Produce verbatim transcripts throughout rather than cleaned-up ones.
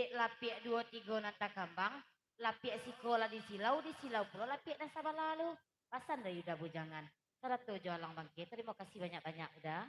Lapiak duo tigo nan takambang, lapiak siko lah disilau, disilau pulo lapiak nan sabalah lu. Pasan dari Uda Bujangan. Sarato jo Alang Bangke, tarimo kasih banyak-banyak, Uda.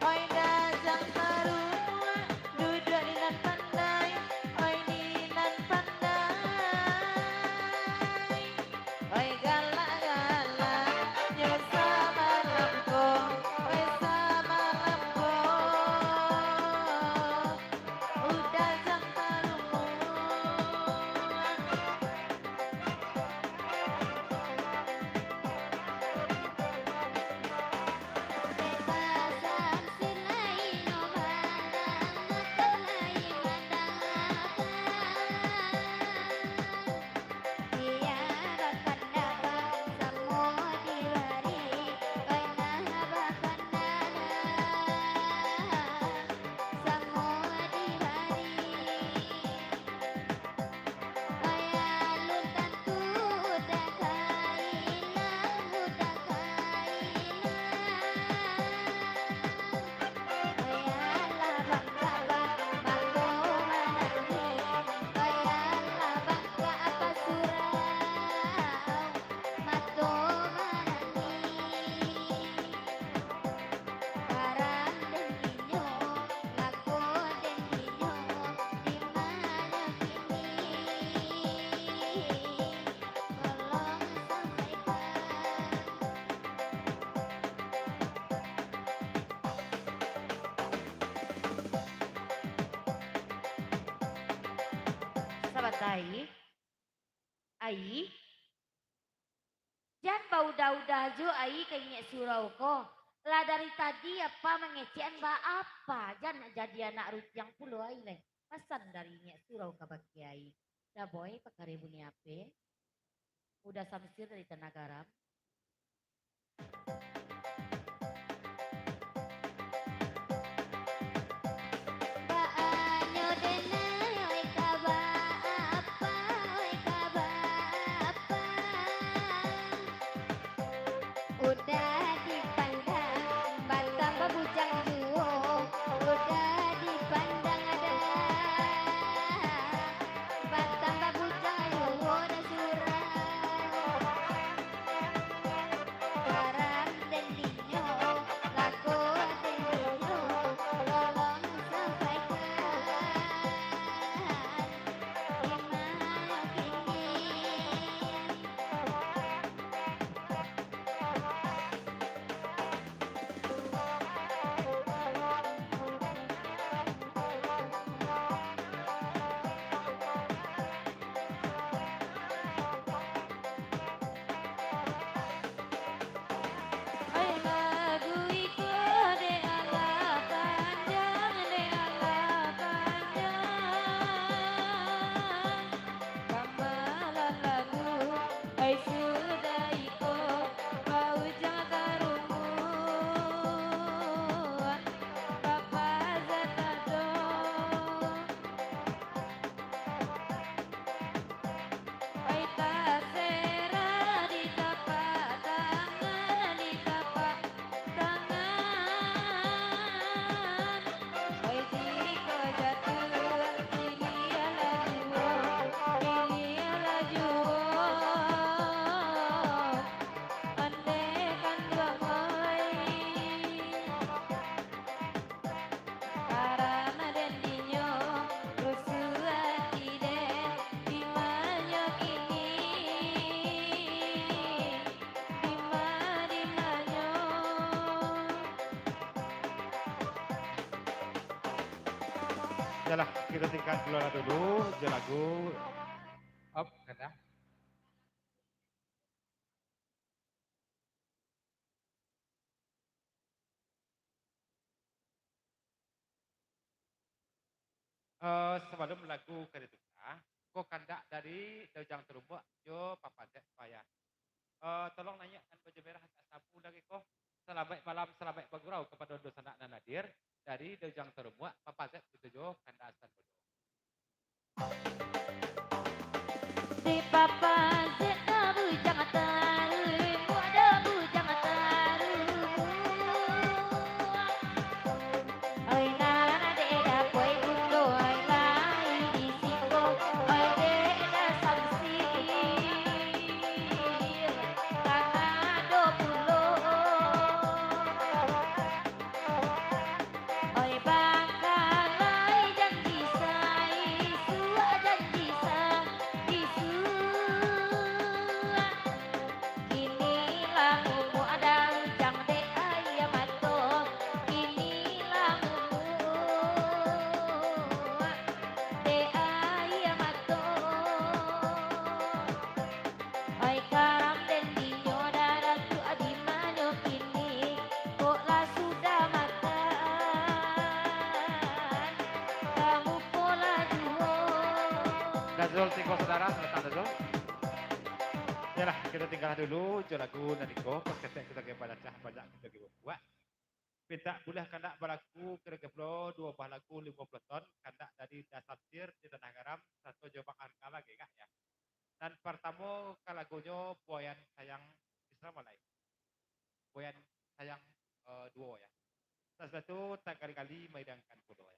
Oi dajang tarumuak, duduak di nan pandai, oi di nan pandai. Oi galak-galak, nyo samalam ko, oi samalam ko. Uda jan tarumuak. Sabatai. Ai, jan baudah-udah jo ai ka ingek surau ko. Lah dari tadi apa mangecekan ba apa? Jan nak jadi anak rutiang pulo ai lai. Pasan dari ingek surau ka bakiai. Dah boy, pakare bunyi ape? Uda Samsir dari Tanah Garam. Baanyo denai, oi kaba apa, oi kaba apa. Uda dipandang, batambah bujang juo. Uda dipandang adah, batambah bujang juo dah surang. Garam den dinyo, lako den dinyo, tolong sampaikan, di ma kini. Ai lagu iko dek alah panjang, dek alah panjang. Pambalan lagu, ai sudah iko, baujang tarumuak, bapa zatado. Ai tasera di tapak tangan, di tapak tangan. Oi, jiko jatuah, piliahlah juo, piliahlah juo. Andekan duo moi. Karano den dinyo rusuah ati den, dimanyo kini, dima, dimanyo. Yalah, kito tingkan dulu lah dulu, jo lagu. Op, kata. Eh, sabalum lagu ka ditukar, ko kandak dari Daujang Tarumbuak jo Papa Zet Payah. Eh, tolong naiakkan baju merah agak sabu lagi ko. Salamaik malam, salamaik bagurau kapado dunsanak nan hadir dari Daujang Tarumbuak, Papa Zet Pitujuh Kanda Sambodo. Di Papa Zet dah bujang taruih, muak dah bujang taruih. Oi nan dek dapoi bundo, oi lai di siko, oi dek dah samsir, tangah duo puluah. Oi, bangkalai janji saisuak, janji saisuak. Kini lah mumuak daujang dek aia mato. Kini lah mumuak dek aia mato. Oi, karam den dinyo, darah tu di manyo kini? Kok lah sudah makan, ka muko lah juo. Dazul, Tiko, Saudara, silakan, Dazul. Yolah, kito tinggalah dulu jo lagu nan iko, pas ketek kito ka bacah, banyak kito ka buek. Pintak buliah kandak balagu, kiro-kiro duo buah lagu limo puluah ton, kandak dari Da Samsir di Tanah Garam, sarato jo Bang Arka lagi, Kak, ya. Nan partamo ka lagunyo Buayan Sayang, Islam Alai. Buayan Sayang, eh, duo, ya. Sasudah tu, takali-kali maidangkan pulo, ya.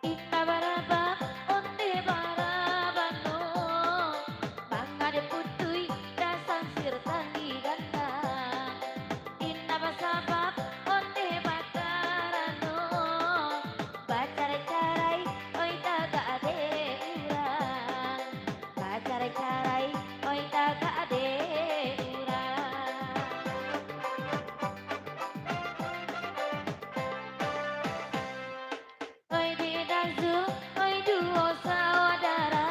Indak barabak onde barabano, mangade putuih Da Samsir tali ganda. Indak basabab onde bakarano, bacarai-carai, oi, tagak dek urang. Bacarai-carai, oi, tagak dek urang. Oi, dek Dazul, oi, duo saudara,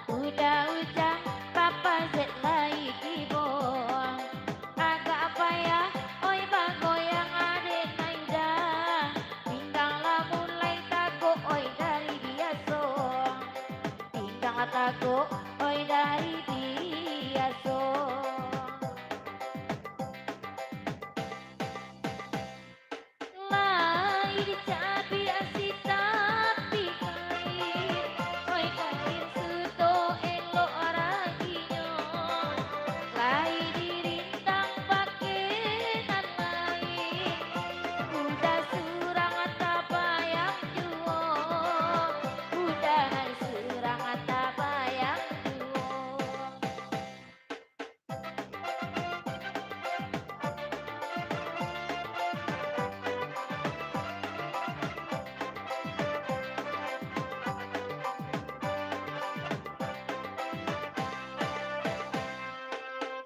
udah ujang Papa Zet lai tibo. Agak payah, oi, bagoyang adek Naida. Pinggang lah mulai tagok, oi, dari biaso. Pinggang lah tagok, oi, dari biaso. Lai dicabiak si tapi kain, oi, kain suto elok raginyo. Lai dirintang pakai nan lain, udah surang tabayang juo, udah surang tabayang juo.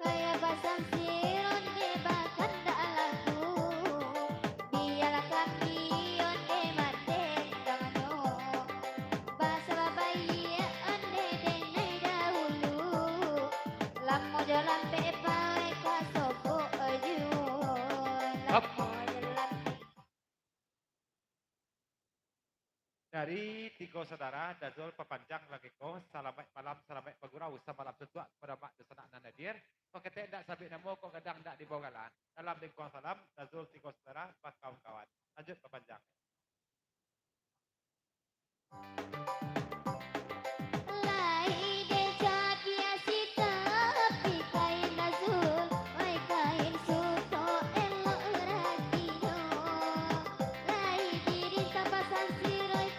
Kaya basamsir onde bakandak laku, bialah kami onde mandendangannyo. Basabab baiak onde denai dahulu, lamo jo lampek pawai ka sobok juo, lamo jo lampek. Dari tigo saudara, Dazul papanjang lagi ko, salamaik malam, salamaik bagurau, samalam suntuak kapado mak dunsanak nan hadir. Paketek ndak sabik namo, kok gadang ndak dibao gala. Salam lingkuang salam, Dazul tigo saudara, bakawan-kawan. Lanjut papanjang. Lai dicabiak si tapi kain Dazul, oi, kain suto elok raginyo. Lai dirintang basamsir, oi,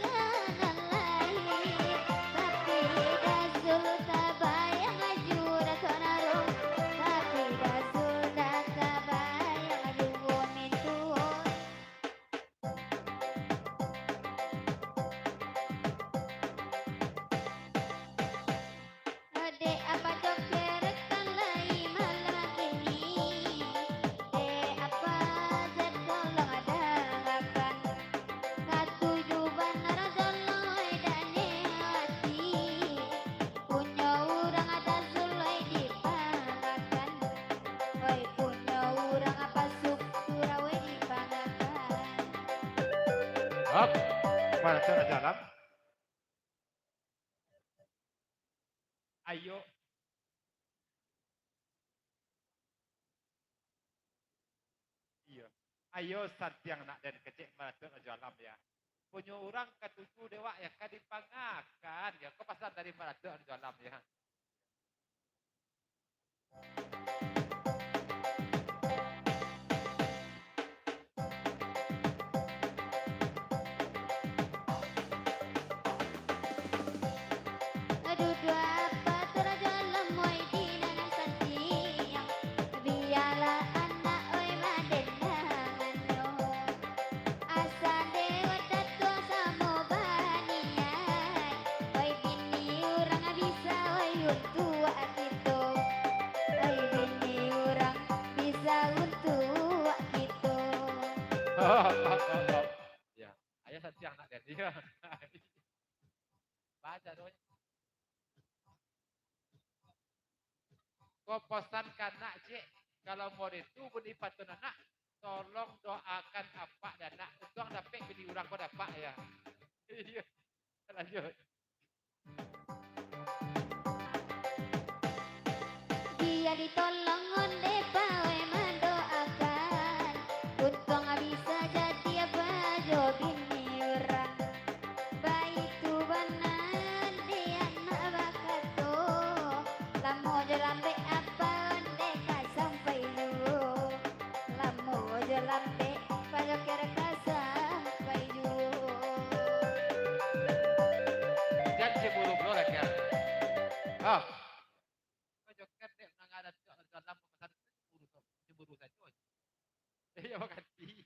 Hap, Mak Datuak Rajo Alam. Ayo. Iyo. Ayo santiang nak den kecek Mak Datuak Rajo Alam, ya. Punyo urang katuju dek wak, ya, ka dipangakan, ya. Ko pasan dari Mak Datuak Rajo Alam, ya. Duduak apak tu Rajo Alam, oi, di nan santiang. Bialah anak, oi, madendangannyo. Asa dewek datuak samo baniaik. Oi, bini urang bisa, oi, untuak kito. Oi, bini urang bisa untuak kito. Ya, ayo santiang nak ganti. Baca doh. Ko pasan ka anak, cek. Kalau mau itu, buni patun anak, tolong doakan apak dan anak. Untuang dapek bini urang ko dapek, ya. Iya. Lanjut. Bia ditolong ondeh pawai mandoakan, untuang bisa jadi apo jo bini urang. Baitu bana dek anak bakato, lamo jo lambek apo ondeh ka sampai juo. Lamo jo lambek, Pak Joker ka sampai juo. Jan cemburu pulo lah, Ker. Ah. Pak Joker dek nang ado tu, ado dalam pesan cemburu tu. Cemburu sajo. Iyo, baganti.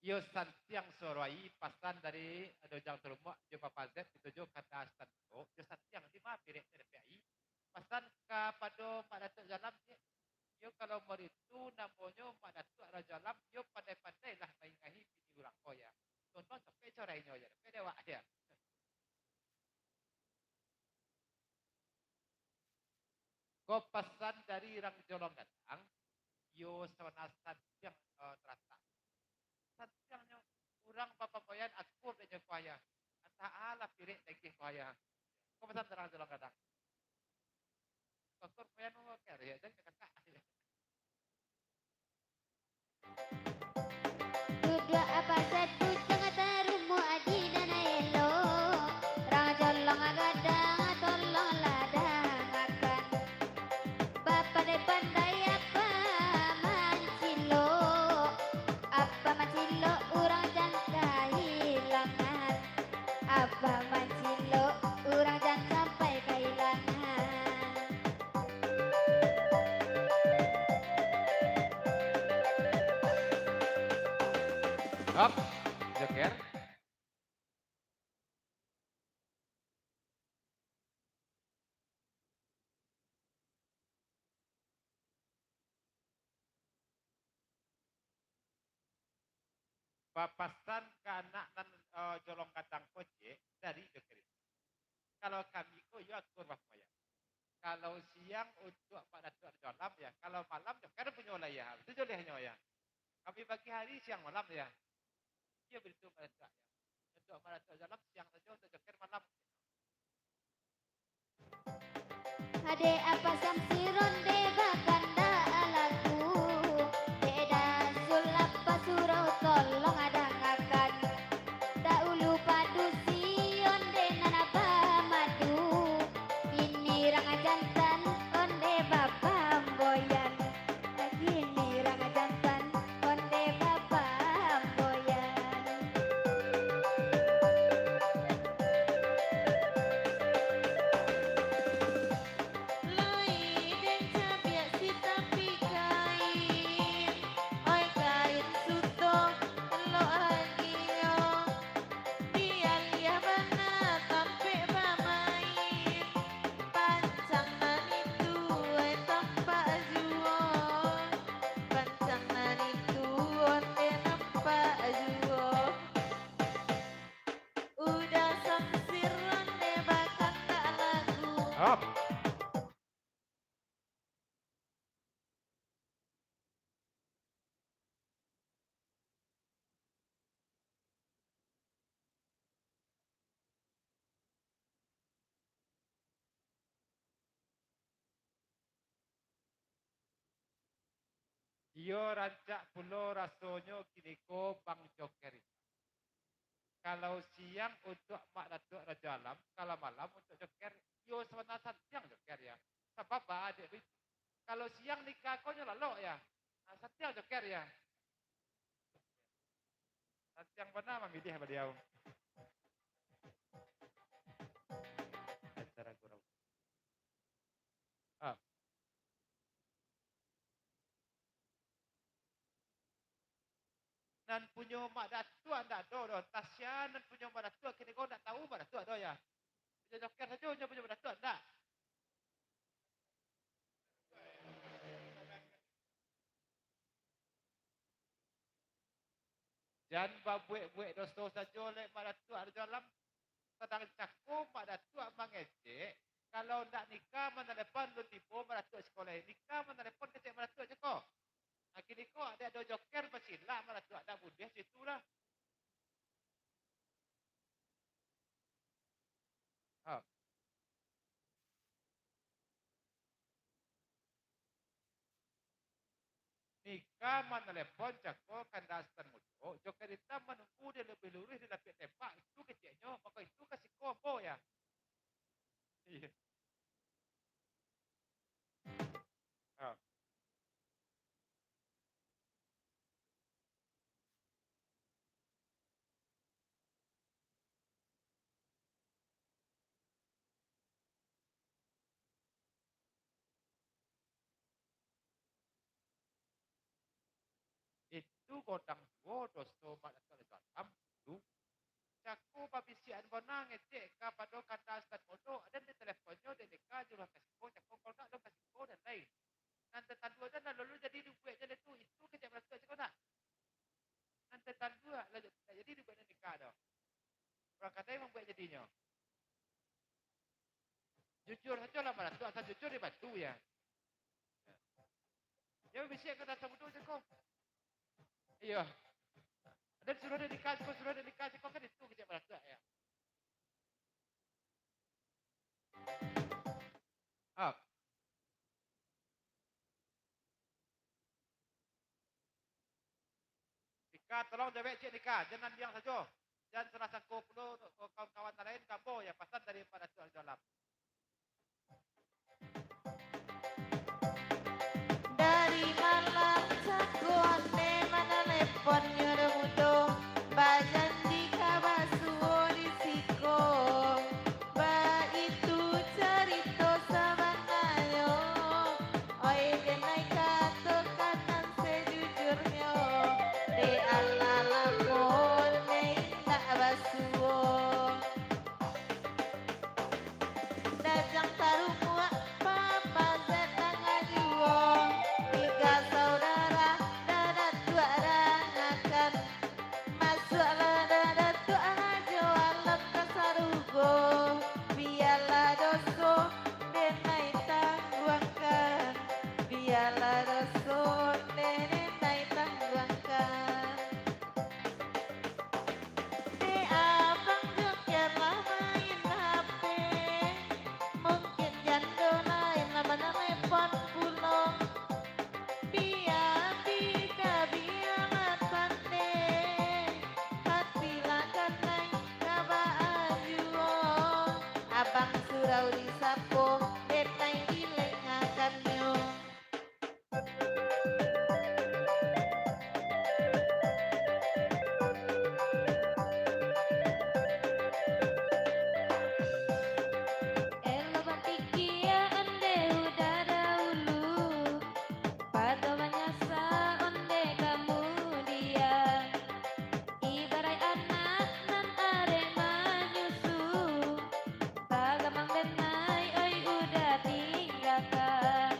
Iyo santiang suaro ai, pasan dari Dojang Tarumuak jo Papa Z, kito jo kada santo, iyo santiang di ma pirek dapek ai. Pasan kapado Mak Datuak Rajo Alam, cek. Iyo kalau model tu namonyo Mak Datuak Rajo Alam, iyo pandai-pandailah maingahi bini urang ko, ya. Contoh, sampai corainyo, ya, sampai dewak, ya. Ko pasan dari Rang Jolong Gadang, iyo sawana santiang, eh, taratak. Santiangnyo urang bapamboian akur dek nyo ko ayah. Antah alah pirek dagih ko ayah. Ko pasan dari Rang Jolong Gadang. Akur pamboian mo akur, ya, jan kakak. Duduak apak satu tangah tarumuak di nan elok, Rang Jolong Gadang tolonglah dangakan. Bapandai-pandai apak mancilok, apak mancilok urang jan kahilangan. Apak mancilok urang jan sampai kahilangan. Hap, Joker. Bapasan ka anak nan, eh, Jolong Gadang ko, cek, dari Joker. Kalau kami ko, iyo akur bapamboian. Kalau siang untuak Mak Datuak Rajo Alam, ya. Kalau malam, Joker punyo lah, ya. Itu jolehnyo, ya. Kami bagi hari, siang, malam, ya. Iyo, baitu, Mak Datuak, ya. Untuak Mak Datuak Rajo Alam, siang sajo, untuak Joker, malam. Adek apak Samsi ronde bakandak laku, dek Dasul apak Suro tolong dangakan. Daulu padusi onde nan bamadu, kini rang jantan onde bapamboian. Kini rang jantan onde bapamboian. Lai den Iyo rancak pulo rasonyo kiniko Bang Joker. Kalau siang untuak Mak Datuak Rajo Alam, kalau malam untuak Joker, iyo sabana santiang Joker ya. Sabab ba dek baitu. Kalau siang nikah ko nyo lalok ya. Ah, santiang Joker ya. Santiang bana mamiliah baliau. Acara gurau. Ah. Nan punyo Mak Datuak ndak ado doh. Tasya nan punyo Mak Datuak kiniko ndak tahu Mak Datuak doh ya. Punyo Joker sajo nyo punyo Mak Datuak ndak. Jan babuek-buek doso sajo leh Mak Datuak Rajo Alam. Sadang cako Mak Datuak mangecek, kalau ndak nikah manalepon lun tibo Mak Datuak sikolah, nikah manalepon kecek Mak Datuak cako. Nah, kiniko dek ado Joker basilak Mak Datuak, ndak buliah situ lah. Ha. Nikah manalepon cako kandak Sutan Mudo, Joker Itam manunggu di labiah luruih di lapiak tembak, itu keceknyo, mako itu ka siko ambo ya. Iyo. Ha. Itu godang juo doso Mak Datuak Rajo Alam tu. Cako babisiakan bana ngecek kapado kandak Sutan Mudo, aden di teleponnyo dek nikah juruah ka siko, cako kalau ndak alun ka siko dan lain. Nan tatantu aden lah lalu jadi dibuek jan itu, itu kecek Mak Datuak cako ndak? Nan tatantu lah jadi dibuek nikah tu. Urang kadai mambuek jadinyo. Jujur sajo lah, Mak Datuak, asal jujur dibantu ya. Yo, bisiak ka Sutan Mudo cako. Iyo. Aden suruah dek nikah cako, suruah dek nikah cako, kan itu kecek Mak Datuak ya. Ah. Nika, tolong jawek ciek Nika, jan nan diang sajo. Jan salah sangko pulo kawan-kawan nan lain, ka ambo ya, pasan dari Mak Datuak Rajo Alam. Dari malam cako ane manalepon nyo do mudo, bajanji ka basuo di siko. Baitu carito sabananyo, oi denai katokan nan sajujurnyo, dek alah lamo ne indak basuo. Dajang tarumuak, papazet tangah juo, tiga saudara, dadatuak dangakan. Masuaklah dadatuak Rajo Alam ka sarugo, bialah doso denai tangguangkan, bialah doso denai tangguangkan. Dek abang Joker lah main H P, mungkin jando lain lah manalepon pulo. Bia bida bialah pandai, hati lah kanai ka baa juo. Abang surau disapo, denai dilengakannyo. Elok bapikia ondeh udah dahulu, pado manyasa ondeh kamudian. Ibaraik anak nan arek manyusu, tagamang denai oi udah tinggakan,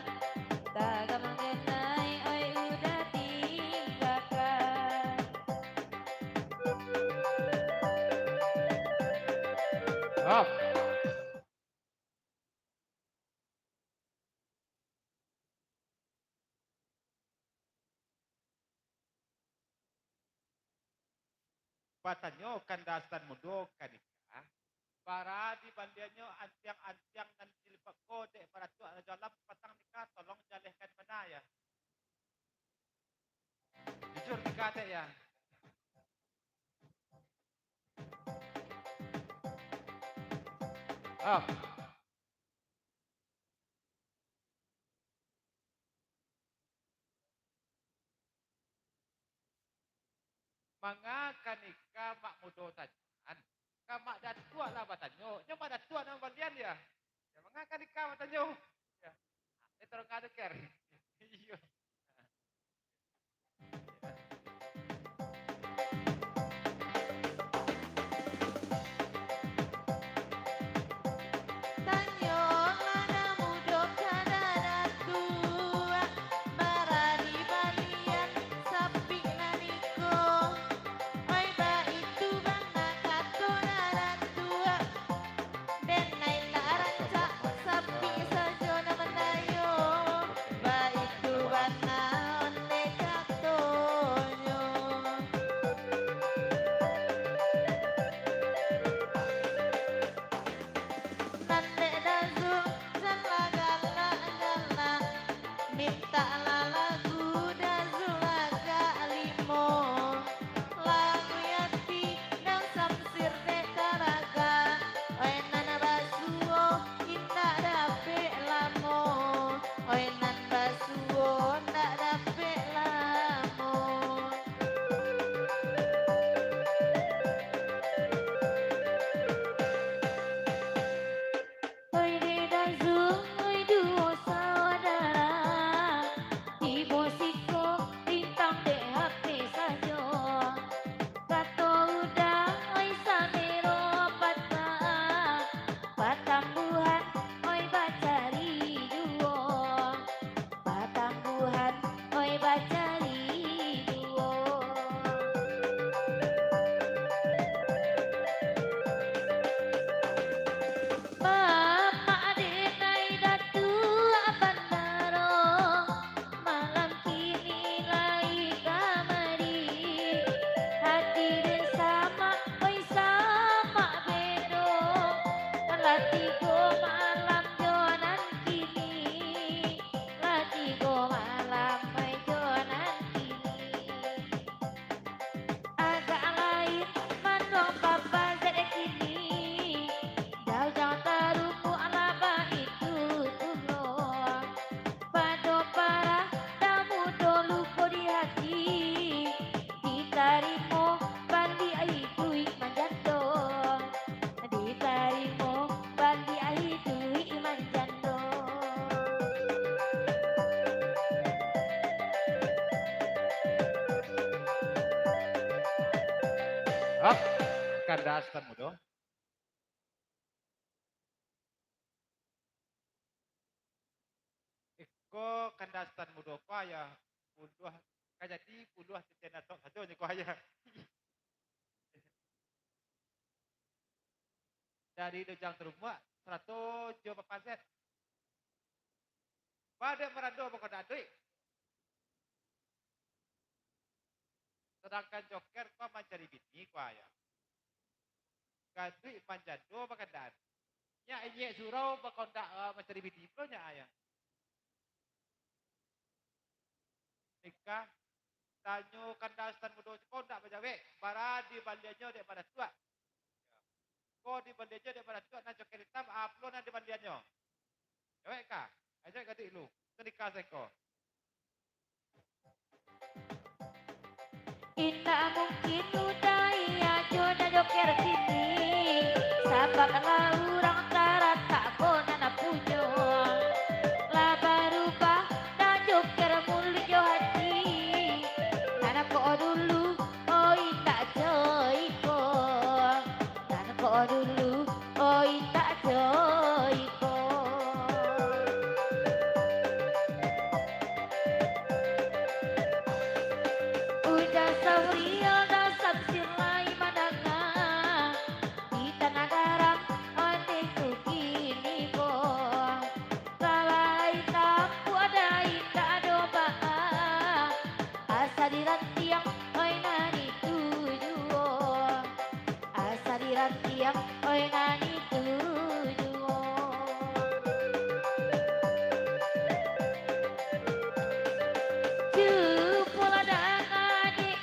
tagamang denai oi udah tinggakan. Hop. Batanyo kandak Sutan Mudo ka nikah, bara dibaliannyo antiang-antiang nan jilbab ko dek Mak Datuak Rajo Alam, patang nikah tolong jalehkan bana ya. Cek ya. Ah. Manga ka nikah mak mudo tanyoan, ka mak datuak lah batanyo. Nyo mak datuak nan balian ya. Ya, manga ka nikah batanyo. Ya. Eh, tolong ado, Ker. Iyo. Tanyo anak mudo ka nan datuak, bara di balian sapik nan iko. Oi, baitu bana kato nan datuak. Den nan indak rancak, sapik sajo nan mandayo, baitu bana ondeh katonyo. Nan dek Dazung, jan lah galak-galak, mintaklah lagu Dazung lagak limo. Lagu Yati nan Samsir dek taragak, oi nan basuo indak dapek lamo, oi nan basuo indak dapek lamo. Oi dek Dazung, oi duo saudara, tibo siko rintang dek H P sajo. Kato udah, oi samero patah, patambuhan, oi bacari juo. Patambuhan, oi bacari juo. Mamak denai datuak bandaro, malam kini lai kamari. Hati den samak, oi samak bendo, lah tigo malam jo nan kini. Lah tigo malam jo nan kini. Agak lain manuang baba zat kini. Daujang tarumbuak lah baitu pulo. Pado parah damudo luko di hati. Ditarimo baliak iduik manjando. Ditarimo baliak iduik manjando. Hap, kandas tan mudo. Iko kandas tan mudo ko ayah, puluah, ka jadi puluah titian atok sajo nyo ko ayah. Dari Dojang Tarumbuak, sarato jo Papaset. Ba dek marando bakondak aduik. Sadangkan joker ko mancari bini ko ayah. Gaduik manjando bakandaan. Nyak inyek surau bakondak, eh, mancari bini pulo nyak ayah. Nikah, tanyo kandas tan mudo siko ndak bajawek, bara dibaliannyo dek mak datuak. Ko dibaliannyo dek mak datuak nan joker itam, a pulo nan dibaliannyo. Jawek ka? Ayo jawek gaduik lu. Ka nikah siko. Indak mungkin udahi ajo nan joker kini, sabab lah urang taratak ko nan punyo. Lah barubah nan joker muluik jo hati, nan ko dulu, oh, indak jo iko. Nan ko dulu, oh, indak jo iko. Udah Sauriel dan Samsir lai mandanga, di tanah garam ondeh tu kini ko. Kalau tapuak dai indak ado baa, asa dirantiang, oi, nan itu juo. Asa dirantiang, oi, nan itu juo. Cubolah danga dek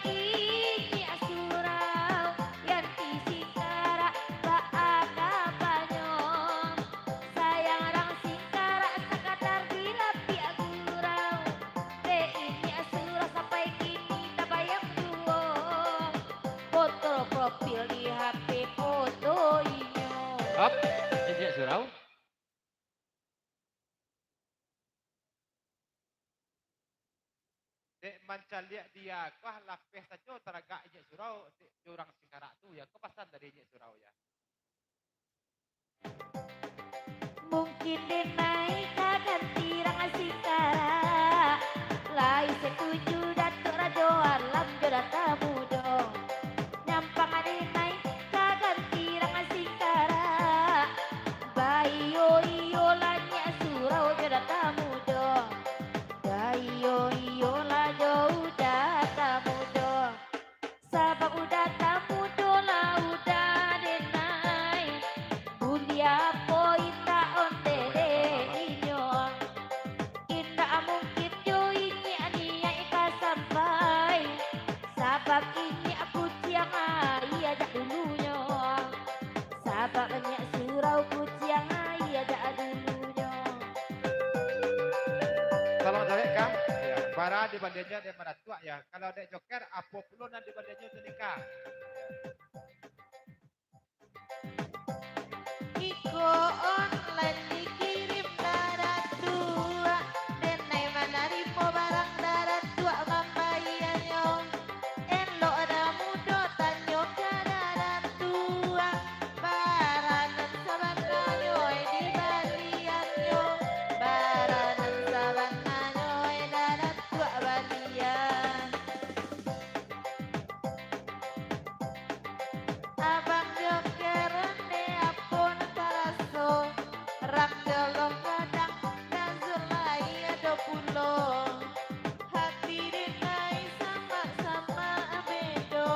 Dek mancaliak dia ko ah lapeh sajo taragak inyiak surau, dek jo urang singkarak tu, ya ko pasan dari inyiak surau, ya. Mungkin denai ka ganti rang singkarak, lai satuju Datuak Rajo Alam jo Datuak Mudo. Nyampang denai ka ganti rang singkarak, baiyo-iyo lah nyiak surau jo Datuak Mudo. Baiyo-iyo lah jo Datuak Mudo. Sabab Datuak Mudo lah uda denai, buliah apo indak ondeh dek inyo. Indak mungkin jo inyiak niaik ka sampai, sabab inyiak kuciang aia jak dulunyo. Sabab nyiak surau kuciang aia jak dulunyo. Tolong jawek ka, ya, bara dibaliannyo dek Madatuak, ya. Kalau dek Joker, apo pulo nan dibaliannyo tu nikah? Iko online dikirim Daratuak, denai manarimo barang Daratuak mambayannyo. Elok Datuak Mudo tanyo ka Daratuak, bara nan sabananyo dibaliannyo, bara nan sabananyo Daratuak balian. Abang Joker, ndeh apo nan taraso, rang jolong gadang, nan zulai ado pulo. Hati denai samak-samak bedo,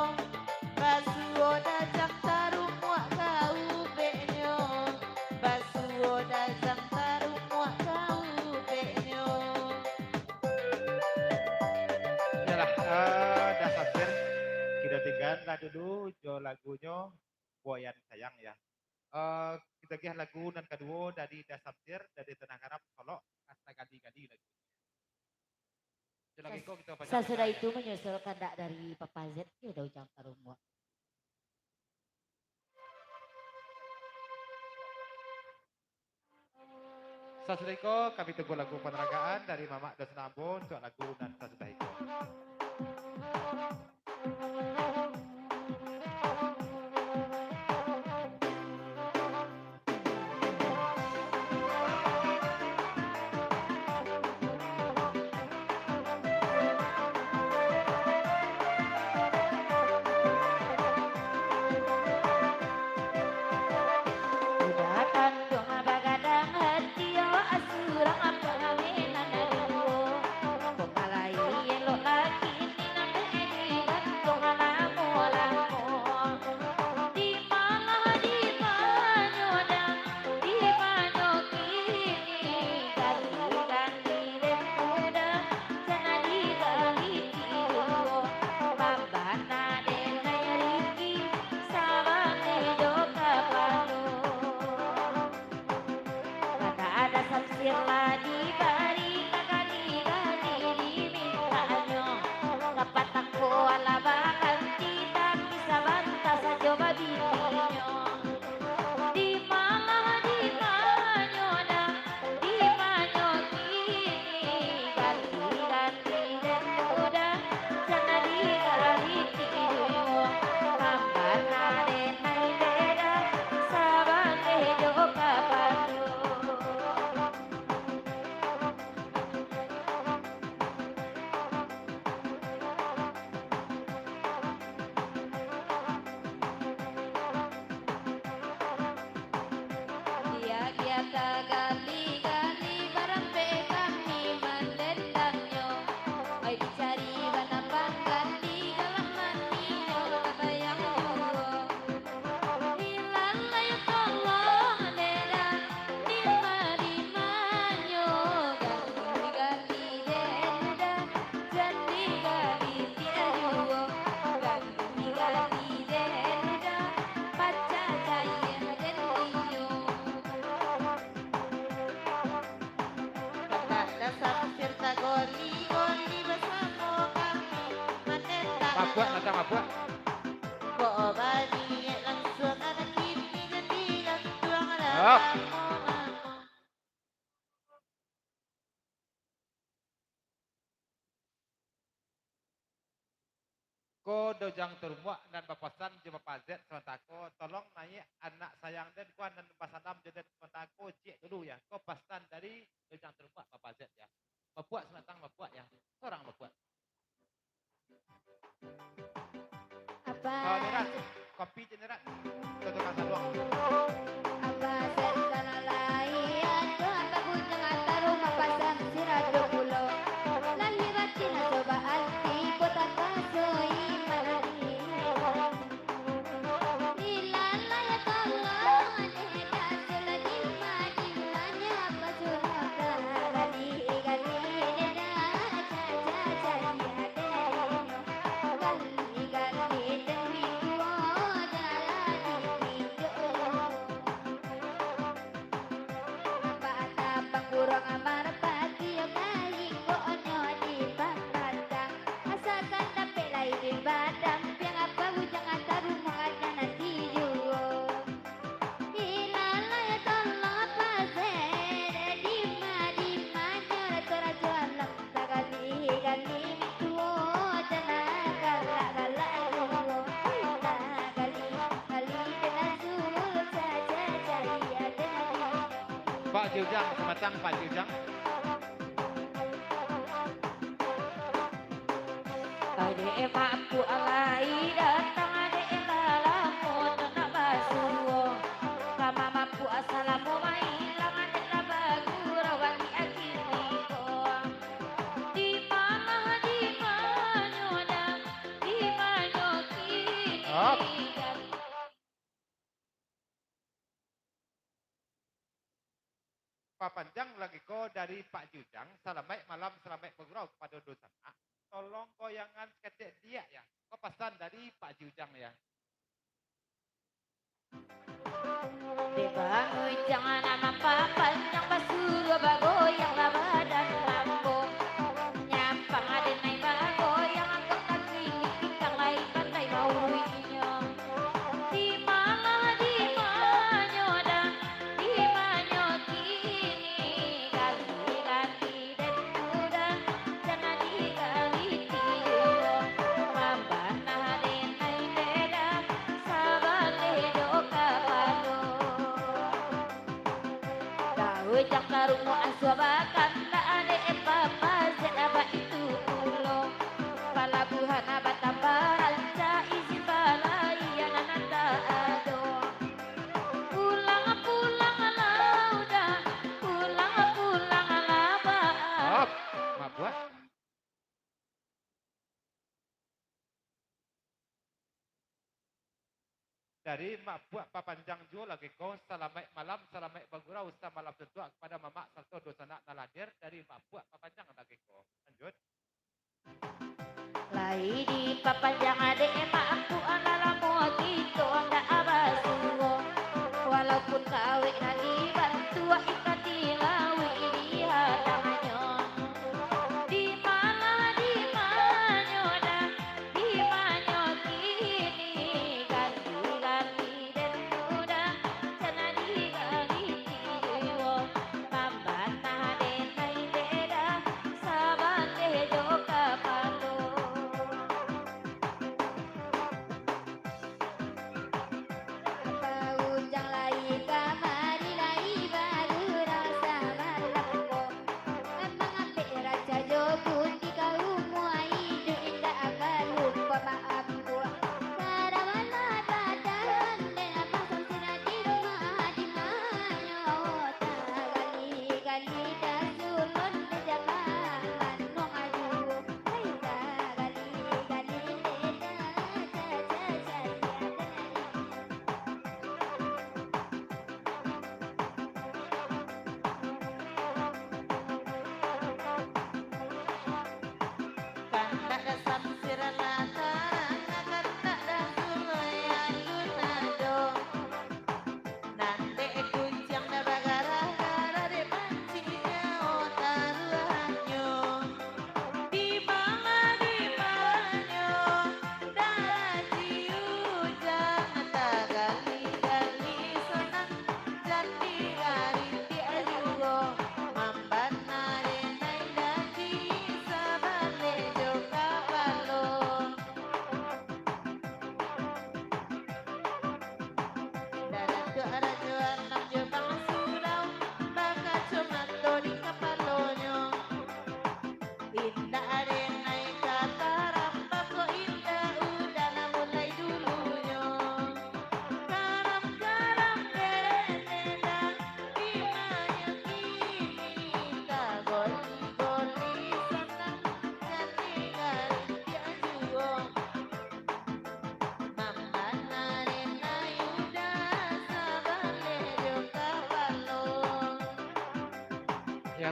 basuo dajang tarumuak ka ubeknyo, basuo dajang tarumuak ka ubeknyo. Iyolah, eh, Da Samsir, kito tinggalah dulu jo lagunyo Buayan Sayang, ya. Eh, kito agiah lagu nan kaduo dari Da Samsir, dari Tanah Arab, Solok, Asa Gali-Gali lagu. Itu lagi Sas-, ko kito panjang sasudah itu manyusul kandak dari Papa Z, yo, Da Ujang Tarumuak. Sasudah iko, kami tunggu lagu panaragaan dari Mamak Dosna Ambo untuak lagu nan sasudah iko. Di ma lah, di ma nyo dah, di ma nyo kini, ganti-ganti den tu dah, jan digali tigo, mambana den ai riki, sabaleh jo kapalo. Kata Da Samsir lah dibari, ka gali-gali dimintaknyo. Kapatang ko alah baganti, tapi sabanta sajo babinyo. Di ma lah, di ma nyo dah, di ma nyo kini, ganti-ganti den tu dah, jan digali tigo, mambana den ai beda, sabaleh jo kapalo. Dia-dia tagali-gali, barampek kami mandendangnyo. Ai dicari bana pangganti, galah maninyo tabayang juo. Ilalai tolong dera, dima-dimanyo ganti-ganti den dah, jan digali tigo juo. Ganti-ganti den dah, pacah cair den iyo. Kandak Da Samsir tagoli-goli basamo kami manendang. Mabuak, Nata, mabuak. Kok baniaik langsuang anak kini, jan digantuang lah lamo-lamo. Ko Dojang Turumbuak nan bapasan jo Bapak Z samantako, tolong naiak anak sayang den ko nan basalam jo den samantako, ciek dulu ya. Ko pasan dari Dojang Turumbuak Bapak Z ya. Bapuak samantang bapuak ya. Sorang bapuak. Apa? Ah, Nirat, kopi je Nirat. Tutukan saluang. Apa serikana lai, ado apa bujang ataru mapasan sirado pulo. Lahia batin ado baati, kota kasoi manari. Ilalai tolong, deh dasul dima-dimanyo pasuruah gali-gali, deh dah caca-cari adenyo. Gali-gali demi tuo jalani iduik. Nampak tapang buruang marpati, yo kalingonyo dipandang. Asakan dapek lai dibadampiang, apa bujang ataru mangana nanti juo. Ilalai tolong pasir, dima-dimanyo rajo-rajo alam. Tagali-gali tuo, cana galak-galak tuo. Tagali-gali deh dasul, caca-cari adenyo. Pak Jujang, samantang Pak Jujang. Adek mapuk alai datang, adek lah lamo tu nak basuo. Kama mapuk salamo mailang, adek lah bagurau bagi kiniko. Di ma, di manyo dah, di manyo kini. Op. Papanjang lagi ko dari Pak Jujang, salamaik malam, salamaik bagurau kapado dunsanak. Tolong goyangan saketek diak ya. Ko pasan dari Pak Jujang ya. Dek bangui jangan anak papanjang, basuruah bagoyang lah badan ambo. Nyampang aden nai bagoyang, angkok kaki dipikang lai pandai mauruihnyo. Di ma, di manyo dah, di manyo kini, ganti-ganti den tu dah, cana digali tiyo. Mambanah den nai beda, sabaleh jo kapalo. Daujang tarunguak asuah bakandak, dek bapazet baitu pulo. Palabuahan batambah rancak, izin balaian nan tak ado. Pulang, pulang lah udah, pulang, pulang lah baa. Op, mabuak. Dari Mak Puak Papanjang juo lagi ko, salamaik malam, salamaik bagurau samalam suntuak kapado mamak sarato dunsanak nan lah hadir dari Mak Puak Papanjang lagi ko. Lanjuik. Lai dipapanjang adek Mak Puak, lah lamo kito ndak basuo. Walaupun kawek nan dibantuak, ikan di lauik dihadangnyo. Di ma, di manyo dah, di manyo kini, ganti-ganti den tu dah, cana digali tiyo. Mambanah den nai beda, sabaleh jo kapalo.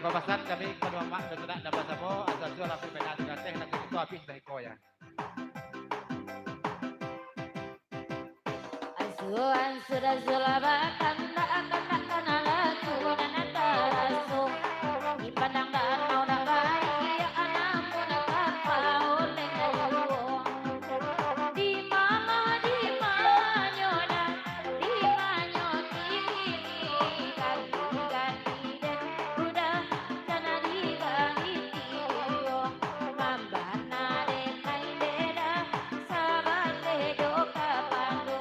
Bapasan kami kapado amak dan tunak nan basamo, asa-asa lah pimpinan dengan teh, nanti kita habis dah iko ya. Ansua-ansua da sulah bakandak, kandak kana laku nan taraso. Di padang danau nan baiak, namun kapau lenggang. Di mano, di manyo dah, di manyo kini, ganti-ganti den udah, kana diganti juo. Mambana den main deda, sabaleh jo kapalo.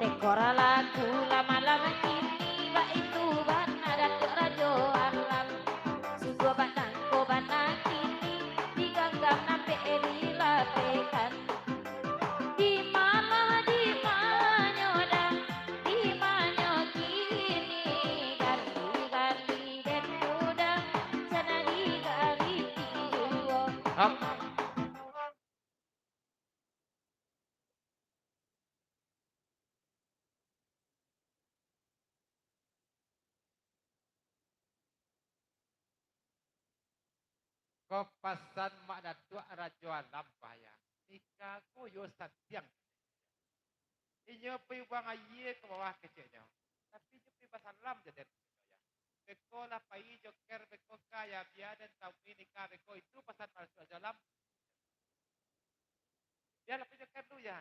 Tekor laku lah malam kini, baitu bana Datuak Rajo Alam. Sungguah bak nangko bana kini, diganggam nan bek dilapekan. Di mano, di manyo dah, di manyo kini, ganti-ganti den udah, kana diganti juo. Hap. Ko pasan Mak Datuak Rajo Alam, bah, ya. Nika ko yo santiang. Inyo pai buang aia ka bawah keceknyo. Tapi inyo pai basalam jo den. Beko lah pai jo ker beko ka, ya, bia den tauni nika beko, itu pasan Mak Datuak Rajo Alam. Bia lah pai jo ker dulu, ya.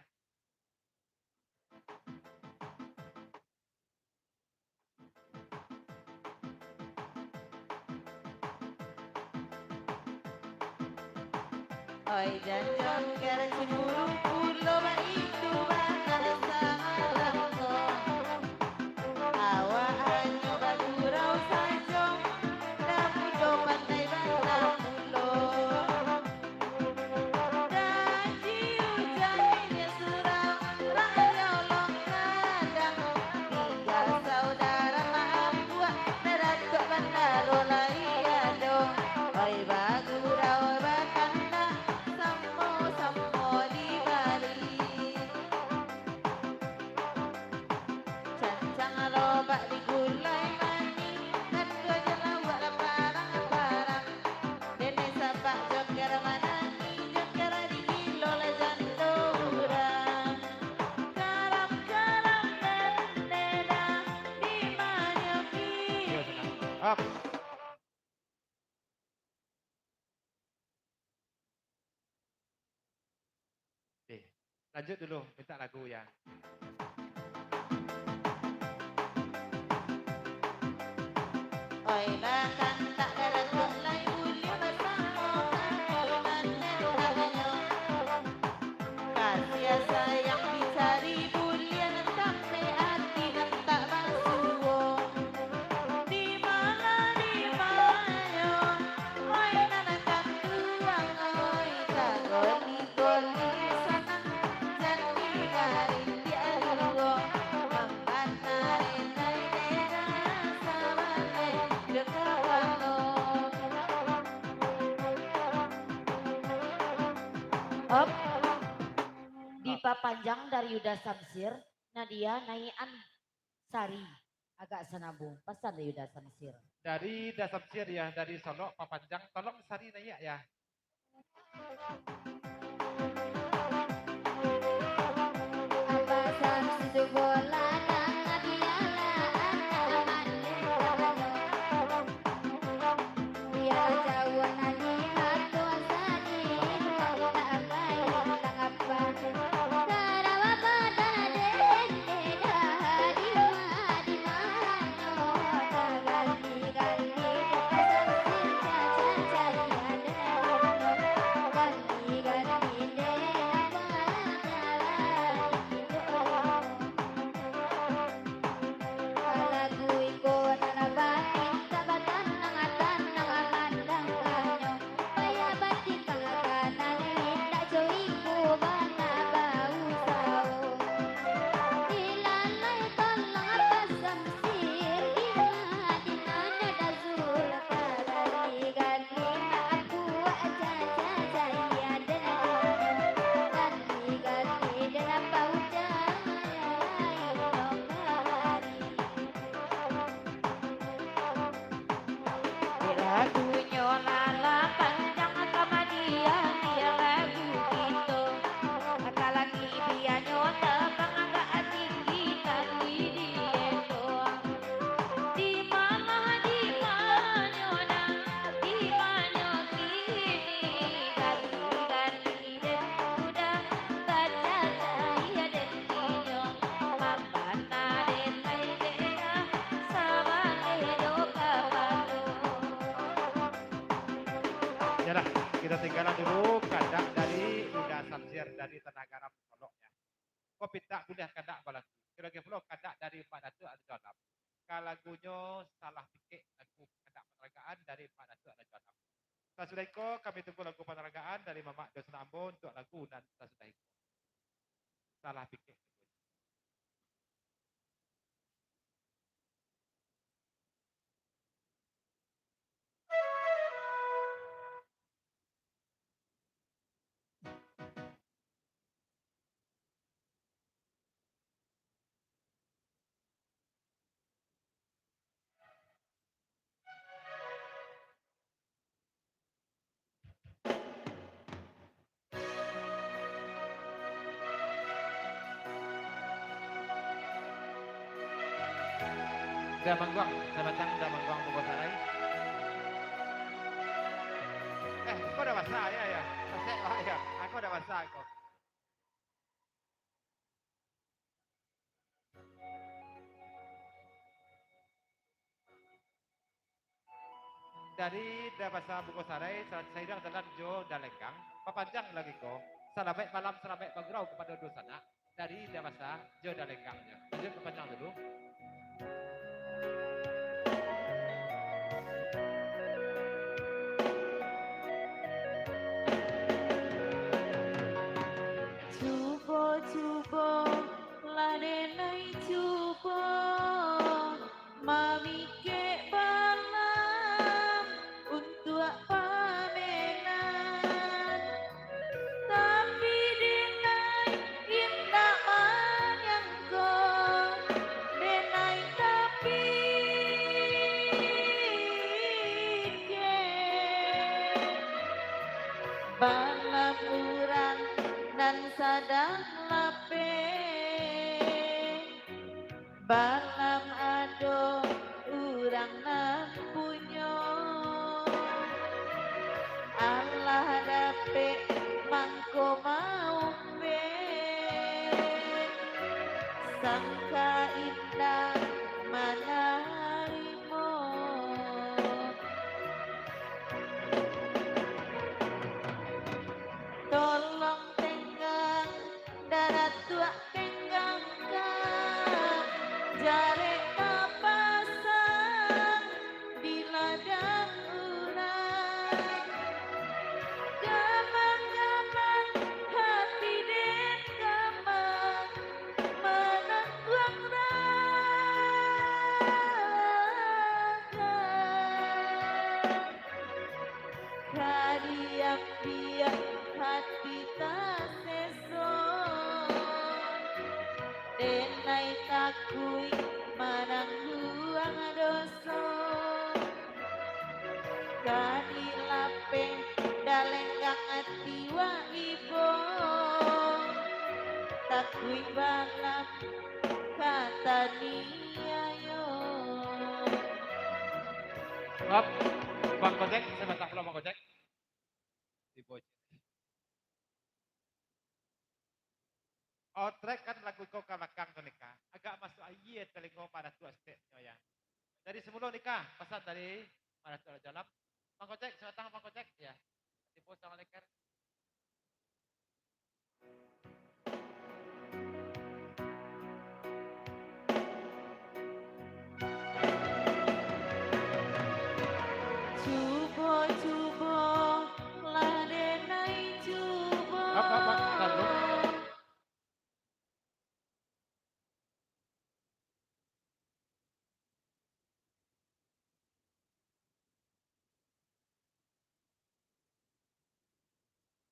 Oi, jan jo ker cemburu pulo, baitu bana salah ko. Awak hanyo bagurau sajo, ndak mudo pandai bana pulo. Janji ujanyo surang, rayo lok kadang. Tingga saudara maampuak, Datuak Bandaro lai ado. Oi, bagurau bakandak, samo-samo dibari. Cancang lobak di gulai manih, nan duo jo lawak lah parang-parang. Dene sabak jo ker manangih, jo ker digilo lah jando urang. Karam-karam dene dah, di manyo kini. Up. Oke, lanjut dulu minta lagu ya. Oi, bakandak Datuak lai buliah basamo kawan nan endahnyo. Kasiah sayang dicari buliah nan tampek ati nan tak basuo. Di mano, di manyo, oi, nan akan tuang, oi, tagoli-goli sanang, jan digarindiak juo, mambana inai dera sabaleh jo kapalo. Op. Dipapanjang dari Yuda Samsir, Nadia naiak an Sari, agak sanabung. Pasan dari Yuda Samsir. Dari Yuda Samsir ya, dari Solok papanjang, tolong Sari naiak ya. Abah Samsi tu bola nan dialah anak mandeh. Biar jauah nan di hato sadih, tak baik tanggapan. Karawa badan dende dah di ma-, di mano, tak ganti-ganti, tak sansir, caca cari ada. Ganti-ganti dende, apa jalan itu. Yalah, kito tinggalan dulu kandak dari Uda Samsir dari Tanah Garam Solok, ya. Ko pintak buliah kandak balagu. Kiro-kiro pulo kandak dari Mak Datuak Rajo Alam. Ka lagunyo Salah Pikek, lagu kandak panaragaan dari Mak Datuak Rajo Alam. Sasudah iko, kami tunggu lagu panaragaan dari Mamak Dos Nambo untuak lagu nan sasudah iko. Salah Pikek. Dah mangguang, sabatang dah mangguang buko sarai. Eh, kau dah basah, ya, ya. Pasek, oh, ya. Aku dah basah, kau. Dari Dabasa Buko Sarai, sa-, sairang jalan jo Dalenggang, bapanjang lagi ko, salamaik malam, salamaik bagurau kapado dunsanak, dari Dabasa jo Dalenggang nyo. Lanjut bapanjang dulu. Cubo, cubo, lah denai cubo, mamikek balam untuak pamenan. Tapi denai indak manyangko, denai tapikek, balam urang nan sadang lapeh. Balam ado urang nan punyo, alah dapek mangko maumpek, sangka indak manarimo. Tolong tenggang, Daratuak, tenggangkan, jarek tapasang di ladang urang. Gamang-gamang hati den gamang manangguang raga. Ka diam-diam hati taseso, denai takuik manangguang doso. Ka dilapeh dalenggang ati wak ibo, takuik balam ka taniayo. Hop, Bang Gojek, sabanta pulo Bang Gojek. Tibo je. Otrek kan lagu ko ka balakang tu nikah. Agak masuk aia talingo Mak Datuak stek nyo ya. Dari samulo nikah, pasan dari Mak Datuak Rajo Alam. Bang Gojek, sabatang Bang Gojek, ya. Tibo sangat leker. Cubo, cubo, lah denai cubo. Apa, apa? Bentar dulu.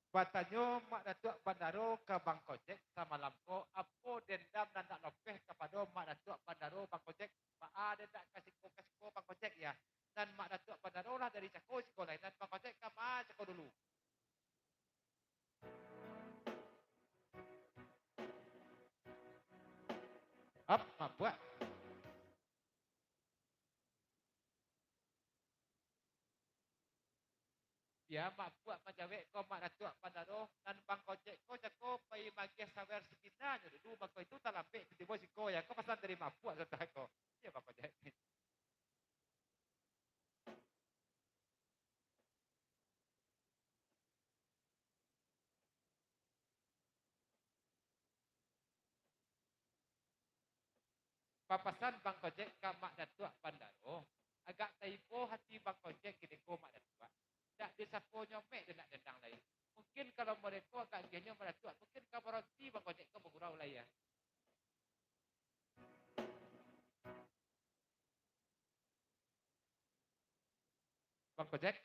Batanyo Mak Datuak Bandaro ka Bang Kojek samalam ko, apo dendam nan ndak lopeh kapado Mak Datuak Bandaro Bang Kojek, baa den ndak ka siko-kasiko Bang Kojek, ya. Nan Mak Datuak Bandaro lah dari cako siko lai, nan Bang Kojek ka ma cako dulu. Ap, mabuak. Bia mabuak manjawek ko Mak Datuak Bandaro, nan Bang Kojek ko cako pai magiah sawer sikinanyo dulu, mako itu talambek tibo siko ya, ko pasan dari mabuak sudah ko. Iyo Bang Kojek. Papasan Bang Kojek ka Mak Datuak Bandaro, agak taibo hati Bang Kojek kini ko Mak Datuak. Dak disaponyo mek dek nak dendang lai. Mungkin kalau model ko agak giahnyo Mak Datuak, mungkin ka baronti Bang Kojek ko bagurau lai ya. Bang Kojek,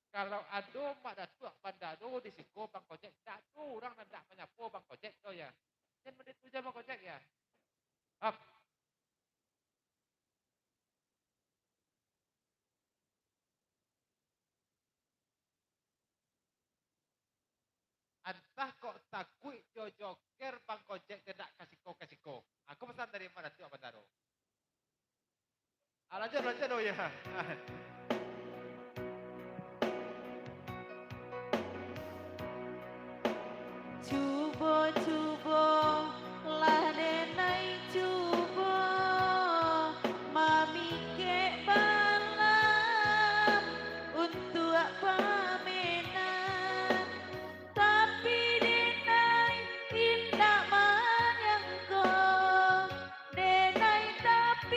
kalau ado Mak Datuak Bandaro di siko, Bang Kojek, dak ado urang nan dak manyapo Bang Kojek tu ya. Jan model tu ja Bang Kojek ya. Ap. Antah kok takuik jo joker Bang Kojek, dak kasiko-kasiko. Aku pasan dari Mak Datuak Bandaro. Ah, lanjut, lanjut, oh ya. Cubo, cubo, lah denai cubo, mamikek balam untuak pamenan. Tapi denai indak manyangko, denai tapikek.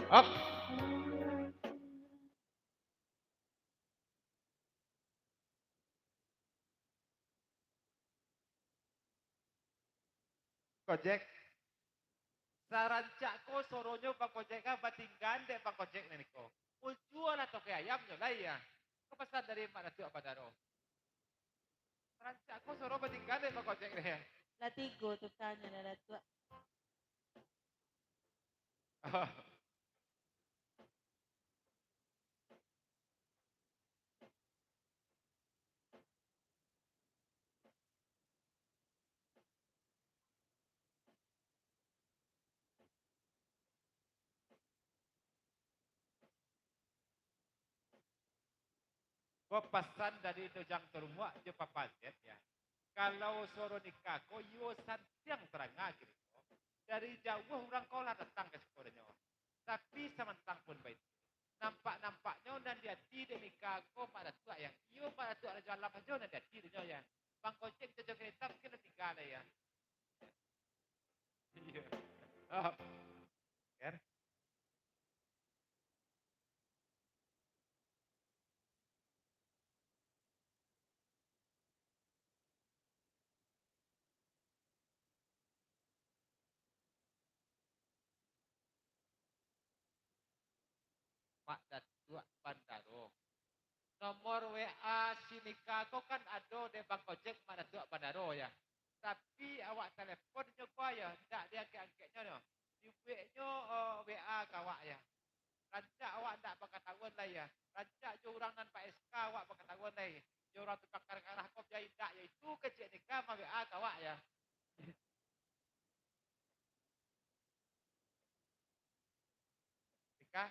Up. Kojek. Sarancak ko soronyo Bang Kojek ka batinggaan dek Bang Kojek niko. Ujualah toke ayamnyo lai ya. Ko pasan dari Mak Datuak Bandaro. Sarancak ko soro batinggaan dek Bang Kojek ni ya. Lah tigo tu kanyo lah Datuak. Ko pasan dari Dojang Tarumuak jo Papa Zet, ya. Kalau suaro nikah ko iyo santiang taranga kini ko. Dari jauah urang ko lah datang ka siko dek nyo. Tapi samantang pun baitu, nampak-nampaknyo nan di ati dek nikah ko Mak Datuak, ya. Iyo Mak Datuak Rajo Alam sajo nan di ati dek nyo, ya. Bang Kojek jo Keritam mungkin lah tingga lah, ya. Iyo. Oh. Kan? Mak Datuak Bandaro. Nomor W A si nikah ko kan ado dek Bang Kojek Mak Datuak Bandaro, ya. Tapi awak telepon nyo ko, ya, indak diangkek-angkeknyo, no. Dibueknyo, eh, W A ka awak, ya. Rancak awak ndak bakatahuan lai, ya. Rancak jo urang nan ba S K awak bakatahuan lai. Jo urang tukang karah-karah ko biayo indak, ya, itu kecek nikah ma-W A ka awak, ya. Nikah,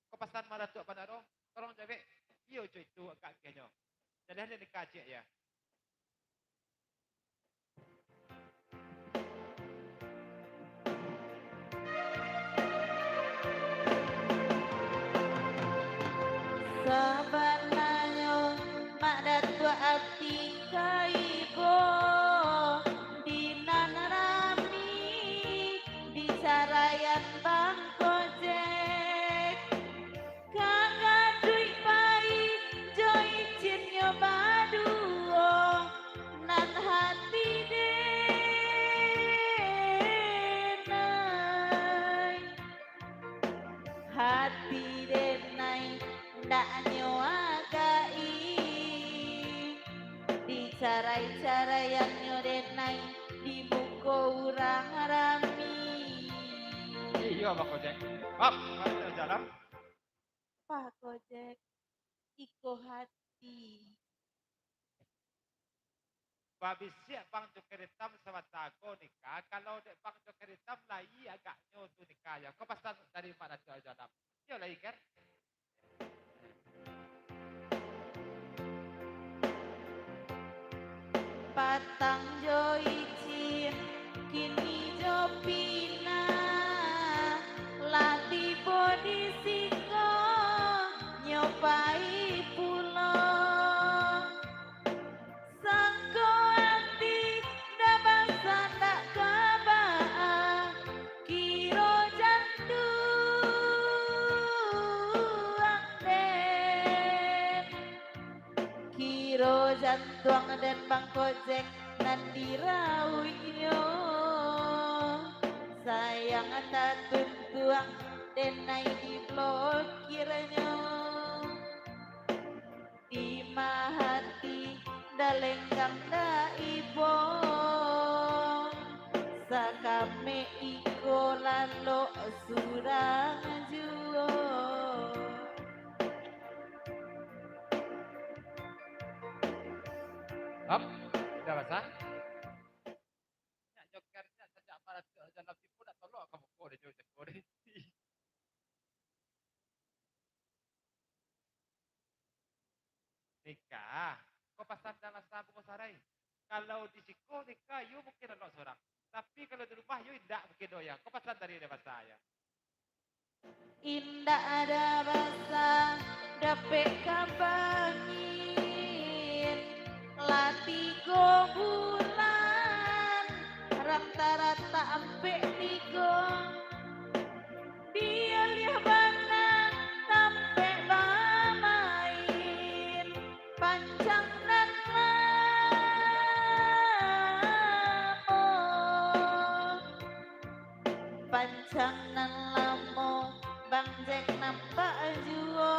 ko pasan Mak Datuak Bandaro, tolong jawek, iyo jo itu agak agiahnyo. Jadilah nikah ciek, ya. Sabananyo, Mak Datuak ati ka ibo, di nan rami, di caraian Bang Kojek. Ka gaduik pai jo icinnyo baduo, nan hati denai. Hati denai ndak nyo agai, dicarai-caraiannyo denai di muko urang rami. Iyo, Bang Kojek. Bab, Bang Kojek. Bang Kojek, iko hati. Babisiak Bang Joker Itam sabanta ko nikah, kalau dek Bang Joker Itam lai agaknyo tu nikah, ya. Ko pasan dari Mak Datuak Rajo Alam. Iyo lai, kan? Patang jo icin, kini jo pinah, lah tibo di siko, nyo pai pulo. Sangko ati Den Bang Kojek nan dirauiknyo, sayang tatuntuang denai diblokirnyo. Dima hati dalenggang daibo, sakame iko lalok surang juo. Hop, indak basah. Nyak joker, nyak sajak maratuak jalan tipu nak tolok ka muko deh, jo jago deh. Nikah, ko pasan dalam sabuah sarai. Kalau di siko nikah, yo mungkin lalok surang. Tapi kalau di rumah, yo indak mungkin doh, yo. Ko pasan dari dewasa, yo. Indak ado basa dapek ka bangin, lah tigo bulan, rata-rata ampek tigo. Dialiah bana tampek bamain, pancang nan lamo. Pancang nan lamo, Bang Jack nampak juo.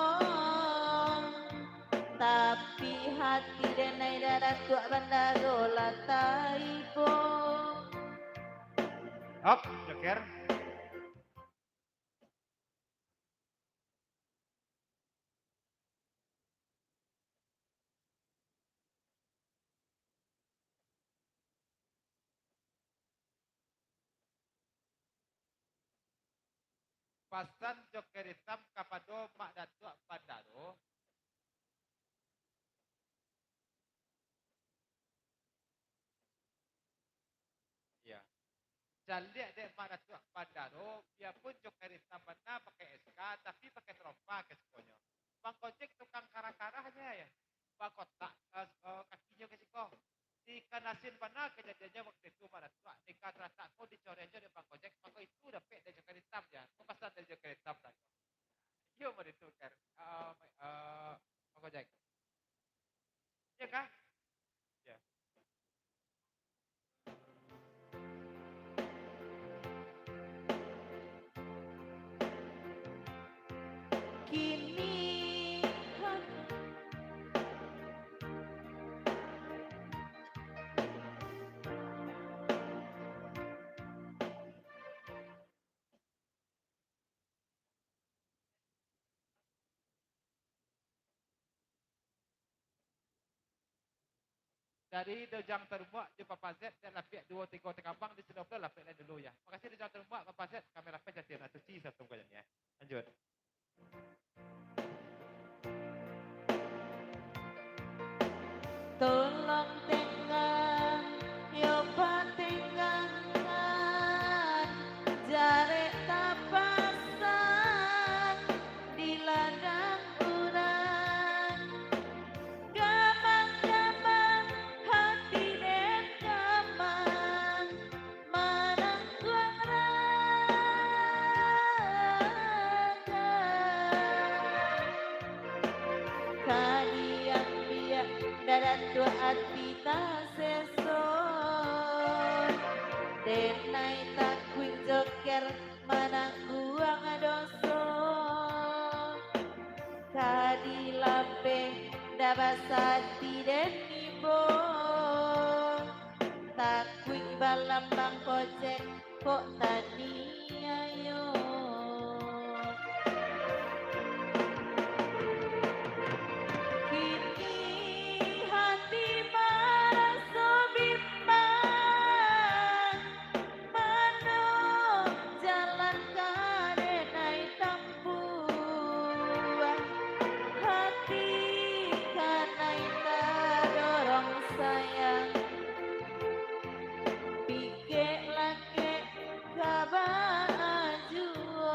Tapi hati denai Datuak Bandaro lah taibo. Hop, joker. Pasan joker itam kapado Mak Datuak Bandaro. Iya. Caliak dek Mak Datuak Bandaro, biapun joker itam bana pakai S K, tapi pakai terompa ka sikonyo. Bang Gojek tukang karah-karahnyo, ya. Bakotak, eh, eh, kakinyo ka siko. Di Kanasin bana kajadiannyo waktu itu, Mak Datuak. Nikah taratak ko dicorean jo dek Bang Gojek, mako itu dapek dari joker itam, ya. Ko pasan dari joker itam tadi. Iyo, mau ditukar. Eh, eh, Bang Gojek. Iya kah? Iya. Kini, ha. Dari Dojang Tarumbuak jo Papa Z, dek lapiak duo tigo takabang di Siloam, lapiak lai dulu, ya. Makasih Dojang Tarumbuak, Papa Z, kami lapiak jati nan suci, satu kajannya. Lanjut. Tolong tenggang, yo patenggangan, jarek tapasang di ladang urang. Gamang-gamang hati den gamang, manangguang raga. Ka diambiak dek Datuak ati taseso, denai takuik joker manangguang doso. Ka dilapeh dek basa ati den ibo, takuik balambang kocek kok taniayo. Kini hati maraso bimbang, mano jalan ka denai tampuah, hati kanai tadorong sayang. Pikek lakek ka baa juo.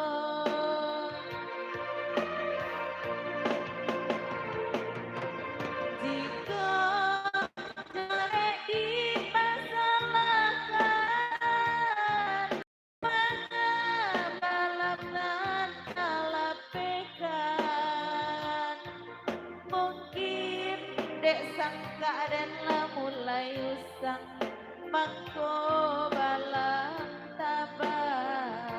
usang, mangko balam tabang.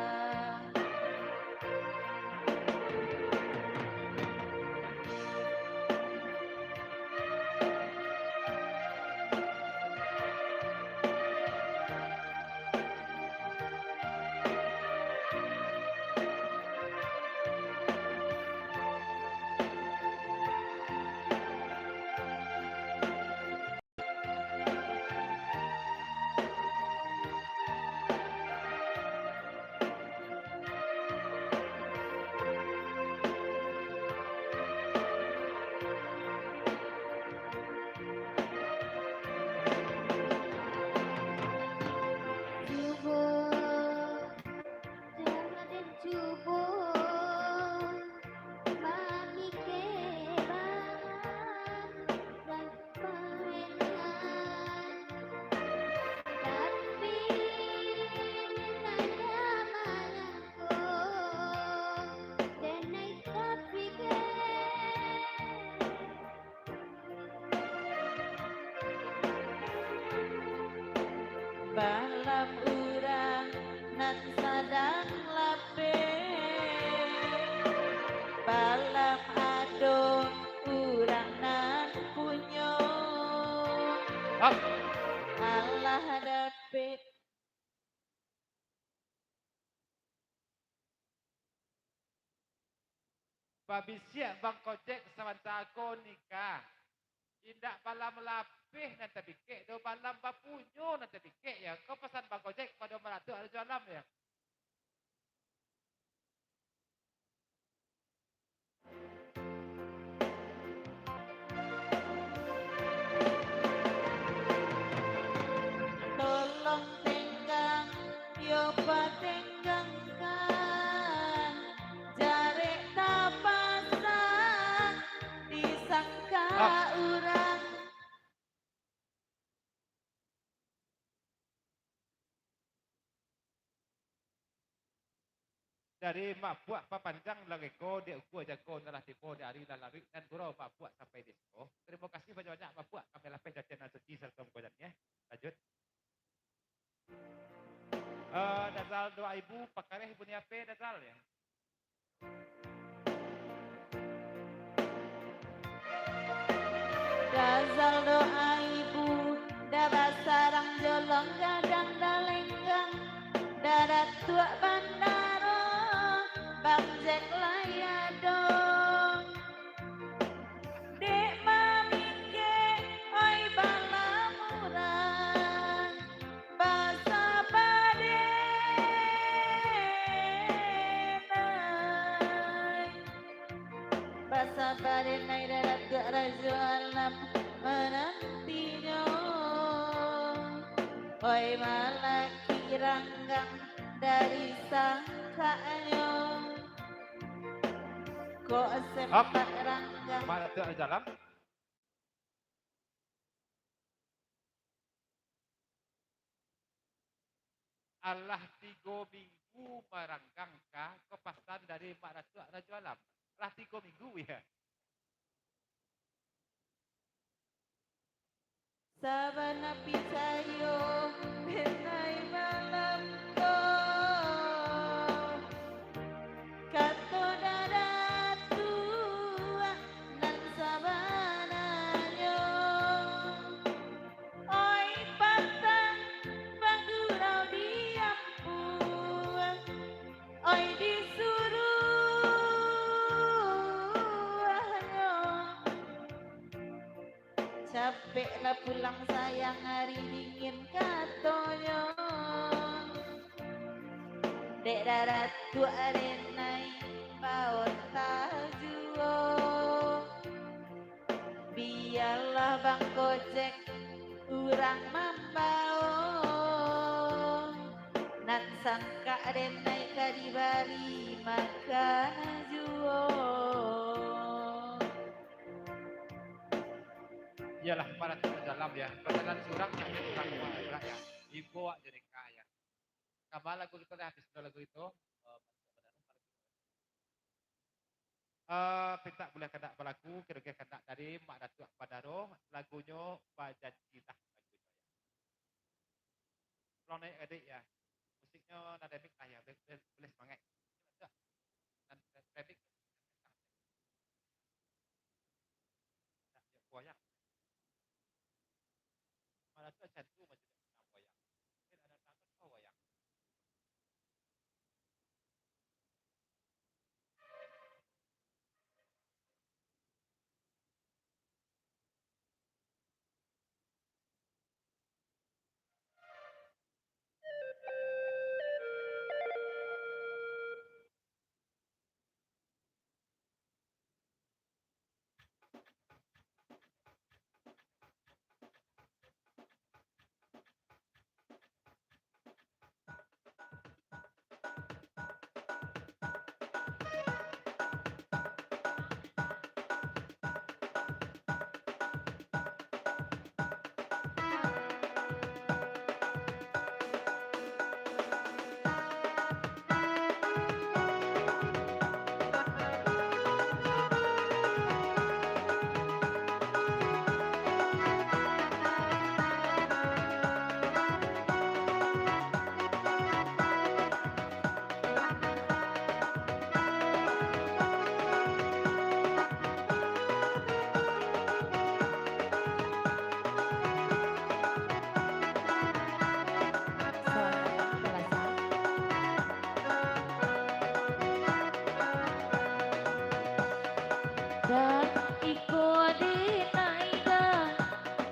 Cubo, cubo mamikek bahan dan parenan, tapi ndak manyangko, denai tapikek. Balam urang nan sadang lapeh, balam ado urang nan punyo. Hap. Alah dapek. Babisiak Bang Kojek sabanta ko nikah. Indak balam lapeh nan tapikek doh, balam bapunyo nan tapikek, yo. Ko pasan Bang Kojek kapado Mak Datuak Rajo Alam, yo. Tolong tenggang, yo patenggangkan, jarek tapasang, disangka urang. Dari Mak Puak papanjang lageko, dek ukua jago nan lah tibo, di ari lah laruik nan gurau Mak Puak sampai di siko. Tarimo kasih banyak-banyak Mak Puak, kami lapeh jajan nan suci sarato mangko jan, yo. Lanjut. Eh, Dazal doa ibu, pakareh ibu ni ape, Dazal, yo? Dazal doa ibu, da basarang jolong gadang da lenggang, da Datuak Bandaro, Bang Jack lai ado. Dek mamikek, oi balam urang, basaba denai. Basaba denai, da Datuak Rajo Alam manantinyo. Oi malaki ranggang dari sangkaknyo. Kok sempat ranggang. Mak Datuak Rajo Alam. Alah tigo minggu maranggang ka, ko pasan dari Mak Datuak Rajo Alam. Alah tigo minggu, yo. Sabana picayo, denai malam ko, kato da Datuak nan sabananyo. Oi patang bagurau di ampuang, oi disuruahnyo. Capeklah pulang sayang, ari dingin katonyo. Dek da Datuak denai baonta juo. Bialah Bang Kojek urang mambao. Nan sangkak denai ka dibari makan juo. Iyolah, Mak Datuak Rajo Alam, yo. Bajalan surang, surang, yo. Ibo awak jadi kaya. Kama lagu kito lah, habis lagu itu. Eh, pintak buliah kandak balagu, kiro-kiro kandak dari Mak Datuak Bandaro, lagunyo Bajanjilah. Tolong naik, adik, ya. Musiknyo nan remix lah, ya. Boleh, boleh, boleh semangat. Nan remix. Nak buah, ya. Malah tu candu macam tu nak buah, ya. Mungkin ada tangan, oh, ya. Dan iko dek naiga,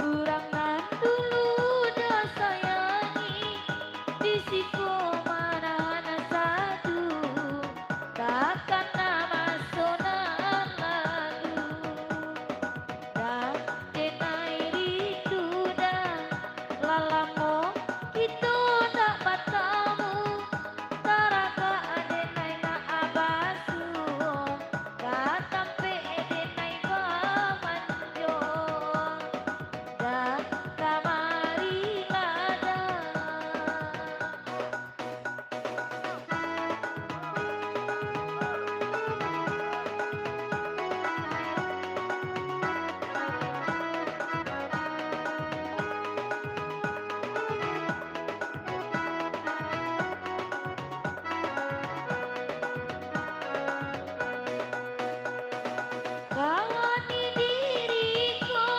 urang nan dulu dah sayangi, di siko manahan sadu, takana maso nan lalu. Dah, denai rindu dah, lah lamo kito ndak batamu. Taragak denai nak basuo, ka tampek denai bamanjo. Dah, kamarilah dah. Kawani diri ko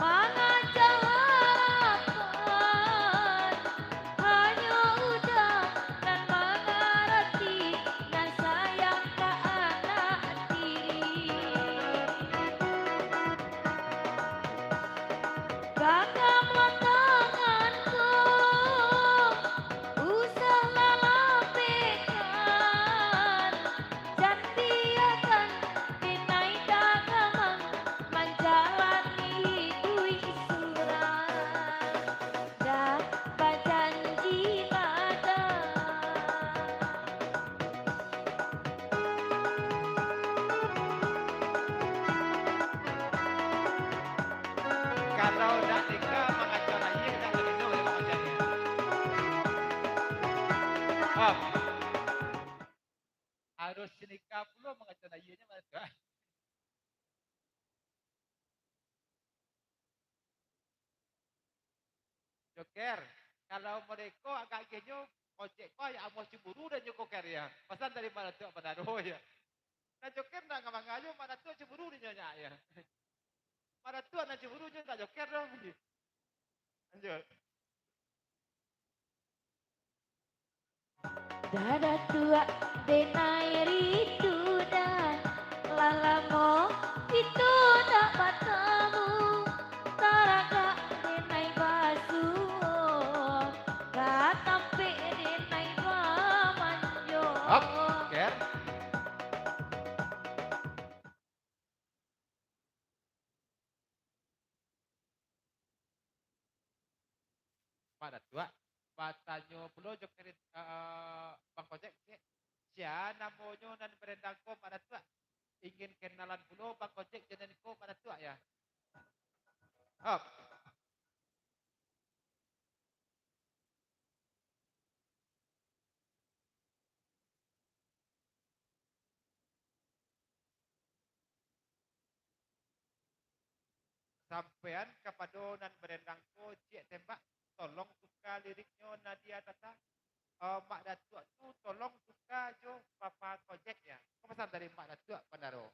mangaja harapan, hanyo uda nan mangarati, nan sayang ka anak diri. Gangam tangan ko, usah lah lambekan, jan biakan denai tagamang manjalani iduik surang. Dah bajanji lah dah. Kalau dak nikah, mangaco layie, dak tabino dek mangaco layie. Hap. Harus nikah pulo mangaco layie nyo, Mak Datuak. Joker, kalau model ko agak agiahnyo, kocek ko ayak amuah cemburu dan nyo Joker, ya. Pasan dari Mak Datuak Bandaro, ya. Nah, Joker ndak nganga-nganga juo, Mak Datuak cemburu di nyo nyak, ya. Mak Datuak nan cemburu nyo, ndak Joker doh. Lanjut. Dah Datuak denai rindu dah, lah lamo kito ndak batamu. Taragak denai basuo, ka tampek denai bamanjo. Hap, Ker. Mak Datuak, batanyo pulo jo kari-, eh, Bang Kojek, kek, sia namonyo nan barendang ko, Mak Datuak? Ingin kenalan pulo Bang Kojek jo nan ko, Mak Datuak, ya. Hop. Sampaian kapado nan barendang ko, ciek tembak. tolong tuka liriknyo Nadia Tata. Eh, Mak Datuak tu tolong tuka jo Papa Kojek, ya. Ko pasan dari Mak Datuak Pandaro.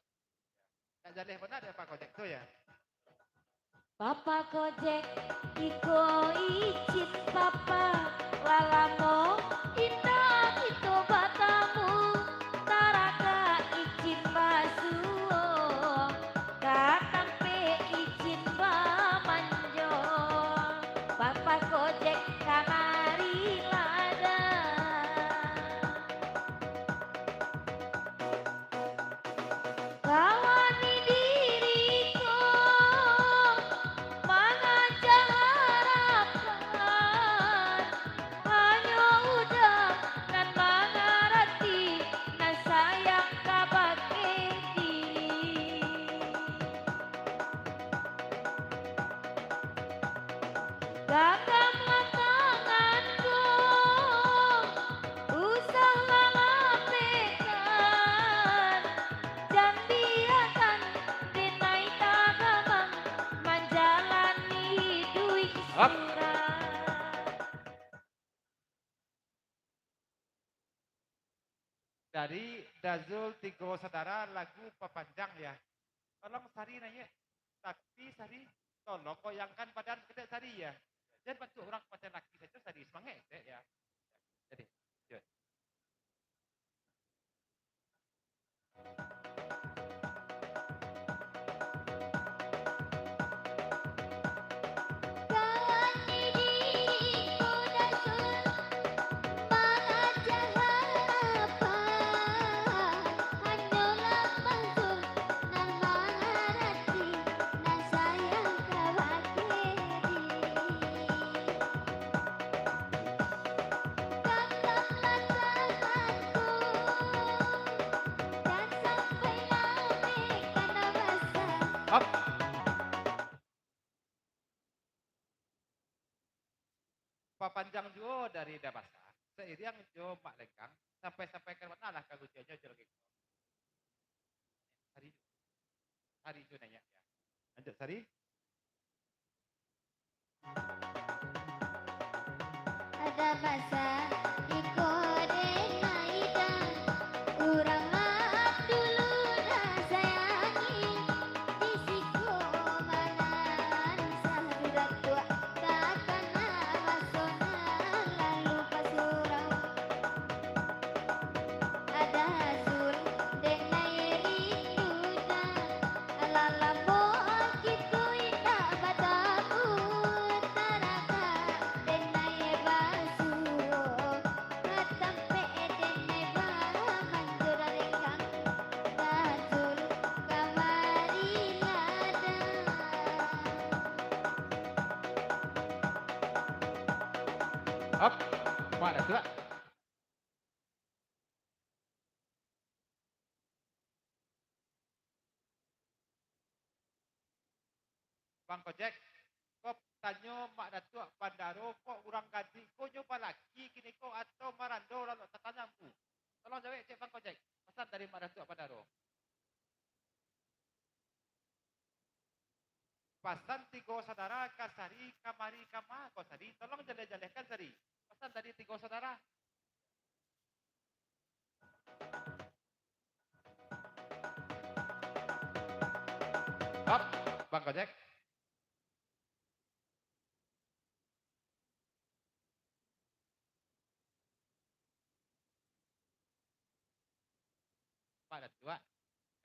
Nak jaleh bana dek Papa Kojek tu, ya. Papa Kojek, iko icin Papa, lah lamo indak kito batamu, taragak icin basuo, ka tampek icin bamanjo, Papa Kojek kamari lah dah. Kawani diri ko mangaja harapan, hanyo uda nan mangarati, nan sayang kabake diri. Ganggamlah tangan ko, usahlah lapekan, jan biakan denai tagamang manjalani hiduik Hap. surang. Dari Dazul Tigo Saudara, lagu Papanjang, ya. Tolong Sari naiak. Tapi Sari, tolong goyangkan badan ketek Sari, ya. Jan bantuak urang pacahan laki sajo, Sari, semangat ketek, ya. Jadi, lanjut. Hap. Papanjang juo dari Dabasa, sairiang jo Mak Lenggang, sampai-sampai ka mano lah ka Gujianyo jo lagi. Sari, Sari jo naiak, ya. Lanjut, Sari. Ada masa iko dek Maida, urang lah dulu dah sayangi, di siko manan sah dudatuak, takana maso nan lalu pasurau. Ada sun denai rindu dah, alah lamo kito indak batamu, taragak denai basuo, ka tampek denai bamanjo, dalenggang dazul kamari lah dah. Hap, Mak Datuak. Bang Kojek, kok tanyo Mak Datuak Pandaro, kok urang gadih ko nyo balaki kini ko atau marando lalok tatanyam tu? Tolong jawek cek Bang Kojek. Pasan dari Mak Datuak Pandaro. Pasan tigo saudara ka Sari, kamari ka ma ko Sari, tolong jaleh-jalehkan Sari. Pasan dari tigo saudara. Hap, Bang Kojek. Mak Datuak,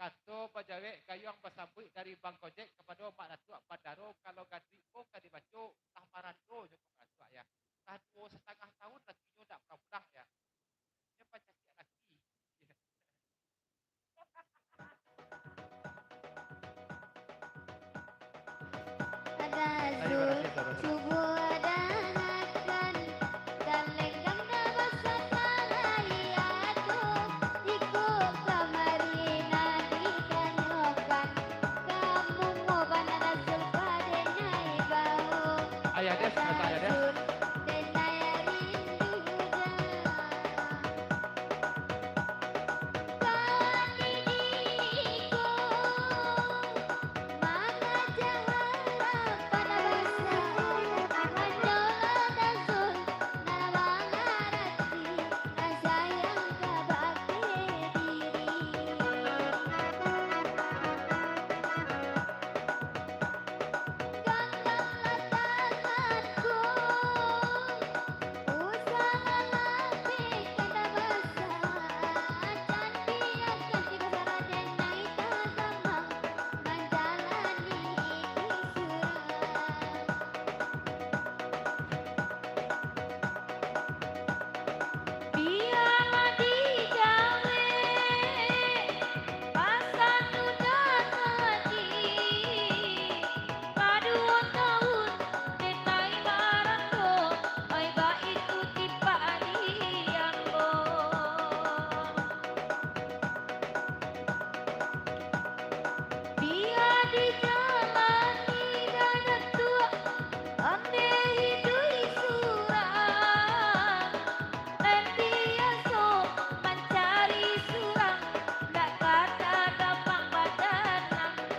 kato bajawek gayuang basambuik dari Bang Kojek kapado Mak Datuak Pandaro, kalau gadih ko ka dibaco, lah marando nyo ko Mak Datuak, ya. Lah duo satangah taun lakinyo ndak pulang-pulang, ya. Nyo pancasiak laki. Ada Ayo, Zul, barang kita, barang kita. Subuh ada Hakan, dan lenggang dah basah hari ado. Iko kamari nan ditanyokan, kamu mau bana Zul ka denai bao. Ayah Des, Ada kata Ayah Des. Zul, denai rindu dah.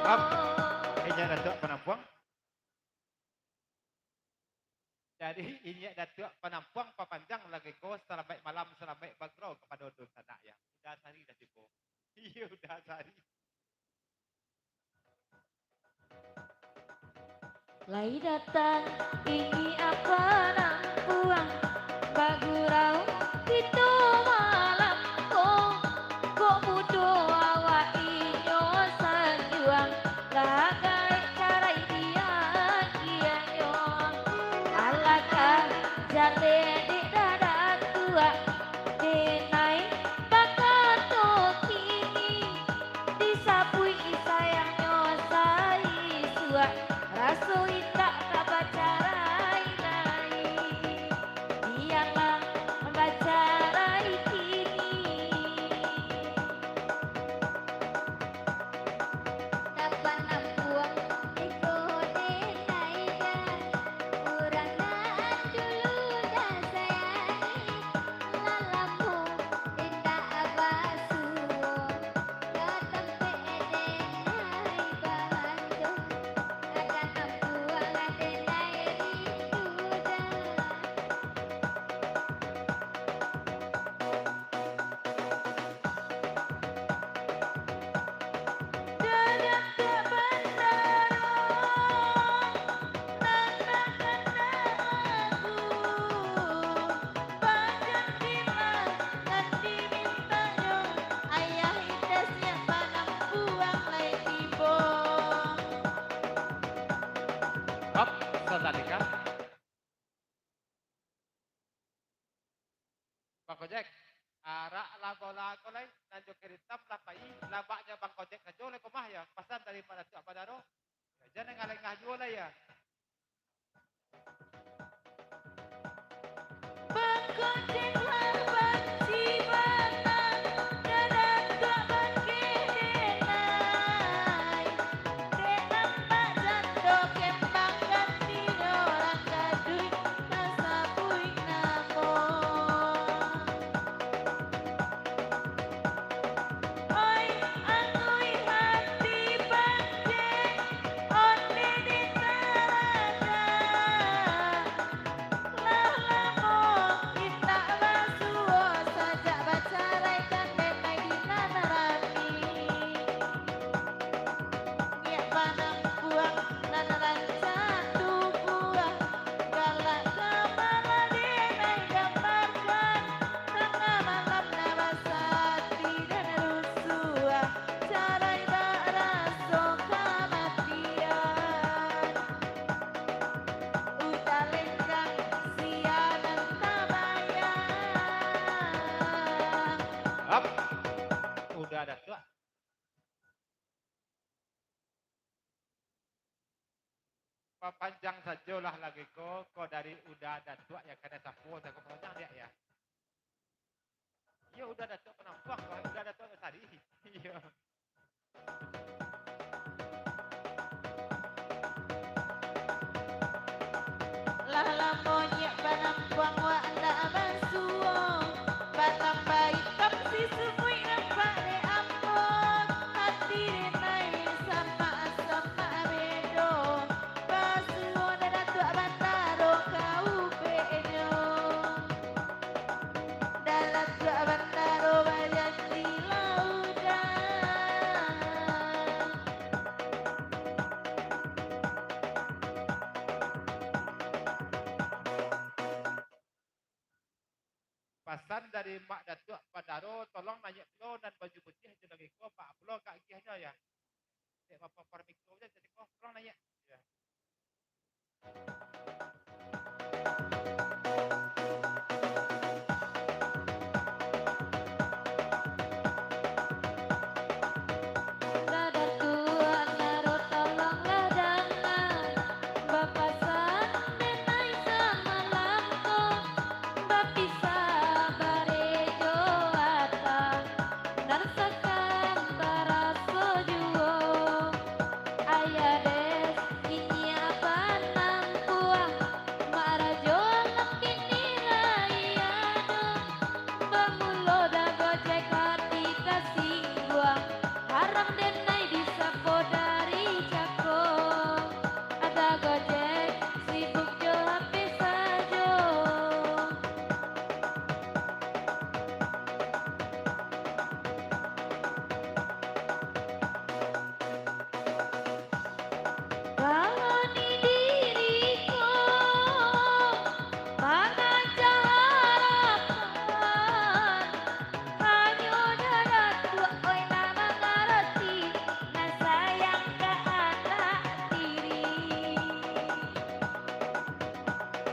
Hap. Inyiak Datuak Panampuang. Jadi, inyiak Datuak Panampuang papanjang lagi ko, salamaik malam, salamaik bagurau kapado dunsanak, ya. Uda Sari dah tibo. Iyo, Uda Sari. Lai datang inyiak Panampuang, bagurau kito malam ko. Kok mudo awak inyo sanjuang, lah gaek carai diagiahnyo. Alangkah jaleh dek Datuak, denai bakato kini. Disabuik sayangnyo saisuak, raso indak ka bacarai lai. Bialah bacarai kini. Dapek nampuang iko denai, urang nan dulu dah sayangi, lah lamo indak basuo. Ka tampek denai balanjo, ka nampuang denai rindu dah. Dalam tak bandaro, nan nakana lagu, bajanjilah nan dimintanyo, ayah indak siap panampuang lai tibo. Hap, sasalikah. Bang Kojek, arak lah bola ko lai, nan jo kiritam lah pai, labaknyo Bang Kojek sajo lai ko mah ya, pasan dari Mak Datuak Bandaro. Ya, jan lengah-lengah juo lai ya. Bang Kojek lah banci bana, ka Datuak Bangkeh denai. Dek nampak jando kembang gantinyo, urang kaduik tasabuik namo. Oi, anui hati pancik, onde di talaga. Lah lamo indak basuo, sajak bacaraikan denai di nan rami. Nyiak panampuang nan rancak tubuah, galak ka malah denai gambarkan. Tangah malam nan basati dan rusuah, carai baraso kamatian. Uda lengkang sia nan tabayang. Hap. Uda Datuak. Papanjang sajolah lagi ko, ko dari Uda Datuak ya, kana sapo, sapo panjang dia ya. Iyo, Uda Datuak Panampuang, Uda Datuak Sari. Iyo. Lah lamo nyiak panampuang wak ndak basuo, batambah itam si sumuik nampak dek ambo, hati denai samak-samak bedo, basuo Uda Datuak Bandaro ka ubeknyo. Dalam tuak bandaro bajanji laudan. Pasan dari Mak Datuak Bandaro, tolong naiak pulo nan baju putiah jo lagi ko, baa pulo ka agiahnyo, ya. Dek bapak parmiko je, jadi ko, tolong naiak. Ya. Bapasan denai samalam ko, bapisah barejo ata, nan sakan baraso juo. Ayah des, inyiak panampuang,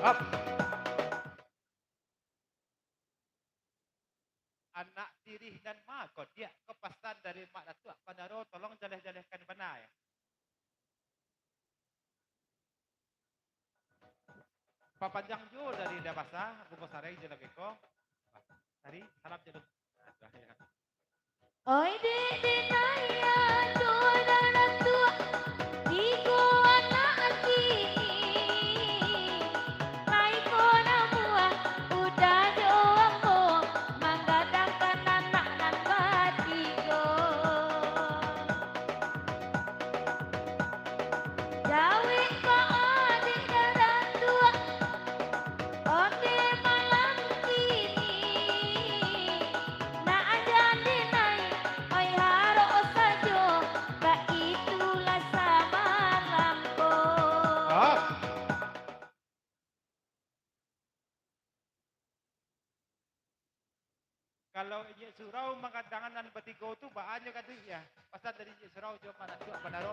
Hap. Anak sirih nan ma ko diak, ko pasan dari Mak Datuak Pandaro, tolong jaleh-jalehkan bana, yo. Papanjang juo dari Liang Basa, Bungo Sarai jo Lagoi ko. Tadi, salam jaleh. Oi, dek, dek, naya, doh, darah tuak, tigo anak kini. Lai ko namuah, udah jo ambo, manggadangkan anak nan katigo. Jawek ko, dek, darah tuak, onde malam kini, nak jadi nai, oi, harok sajo, baitulah samalam ko. Ah. Kalau inyiak surau manggadangan nan batigo tu, baa nyo gaduiknyo? Pasan dari inyiak surau jo Mak Datuak Pandaro.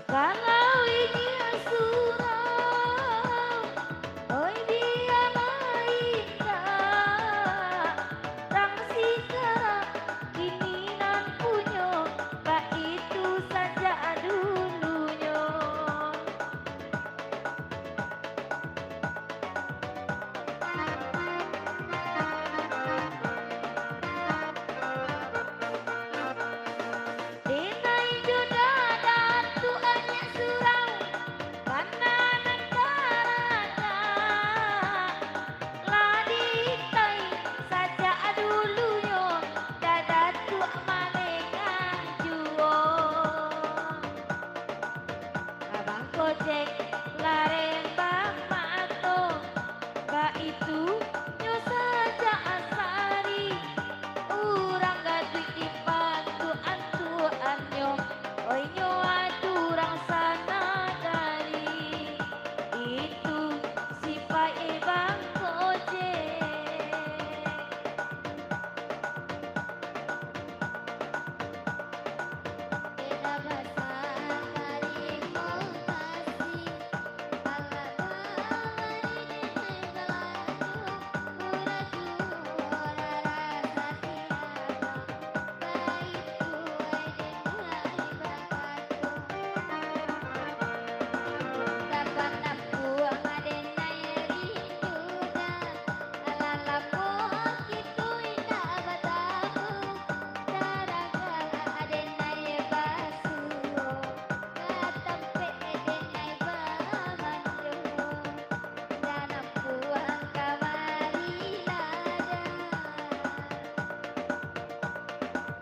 Kalau inyiak surau, oi, bialah indak, tang sikarak kini nan punyo, baitu sajak dulunyo. Denai jo dadah tu anyak surau, bana nan karajo. Lah diitai sajak dulunyo, dadah tu malengah juo. Abang Kocek larembang mato, baitu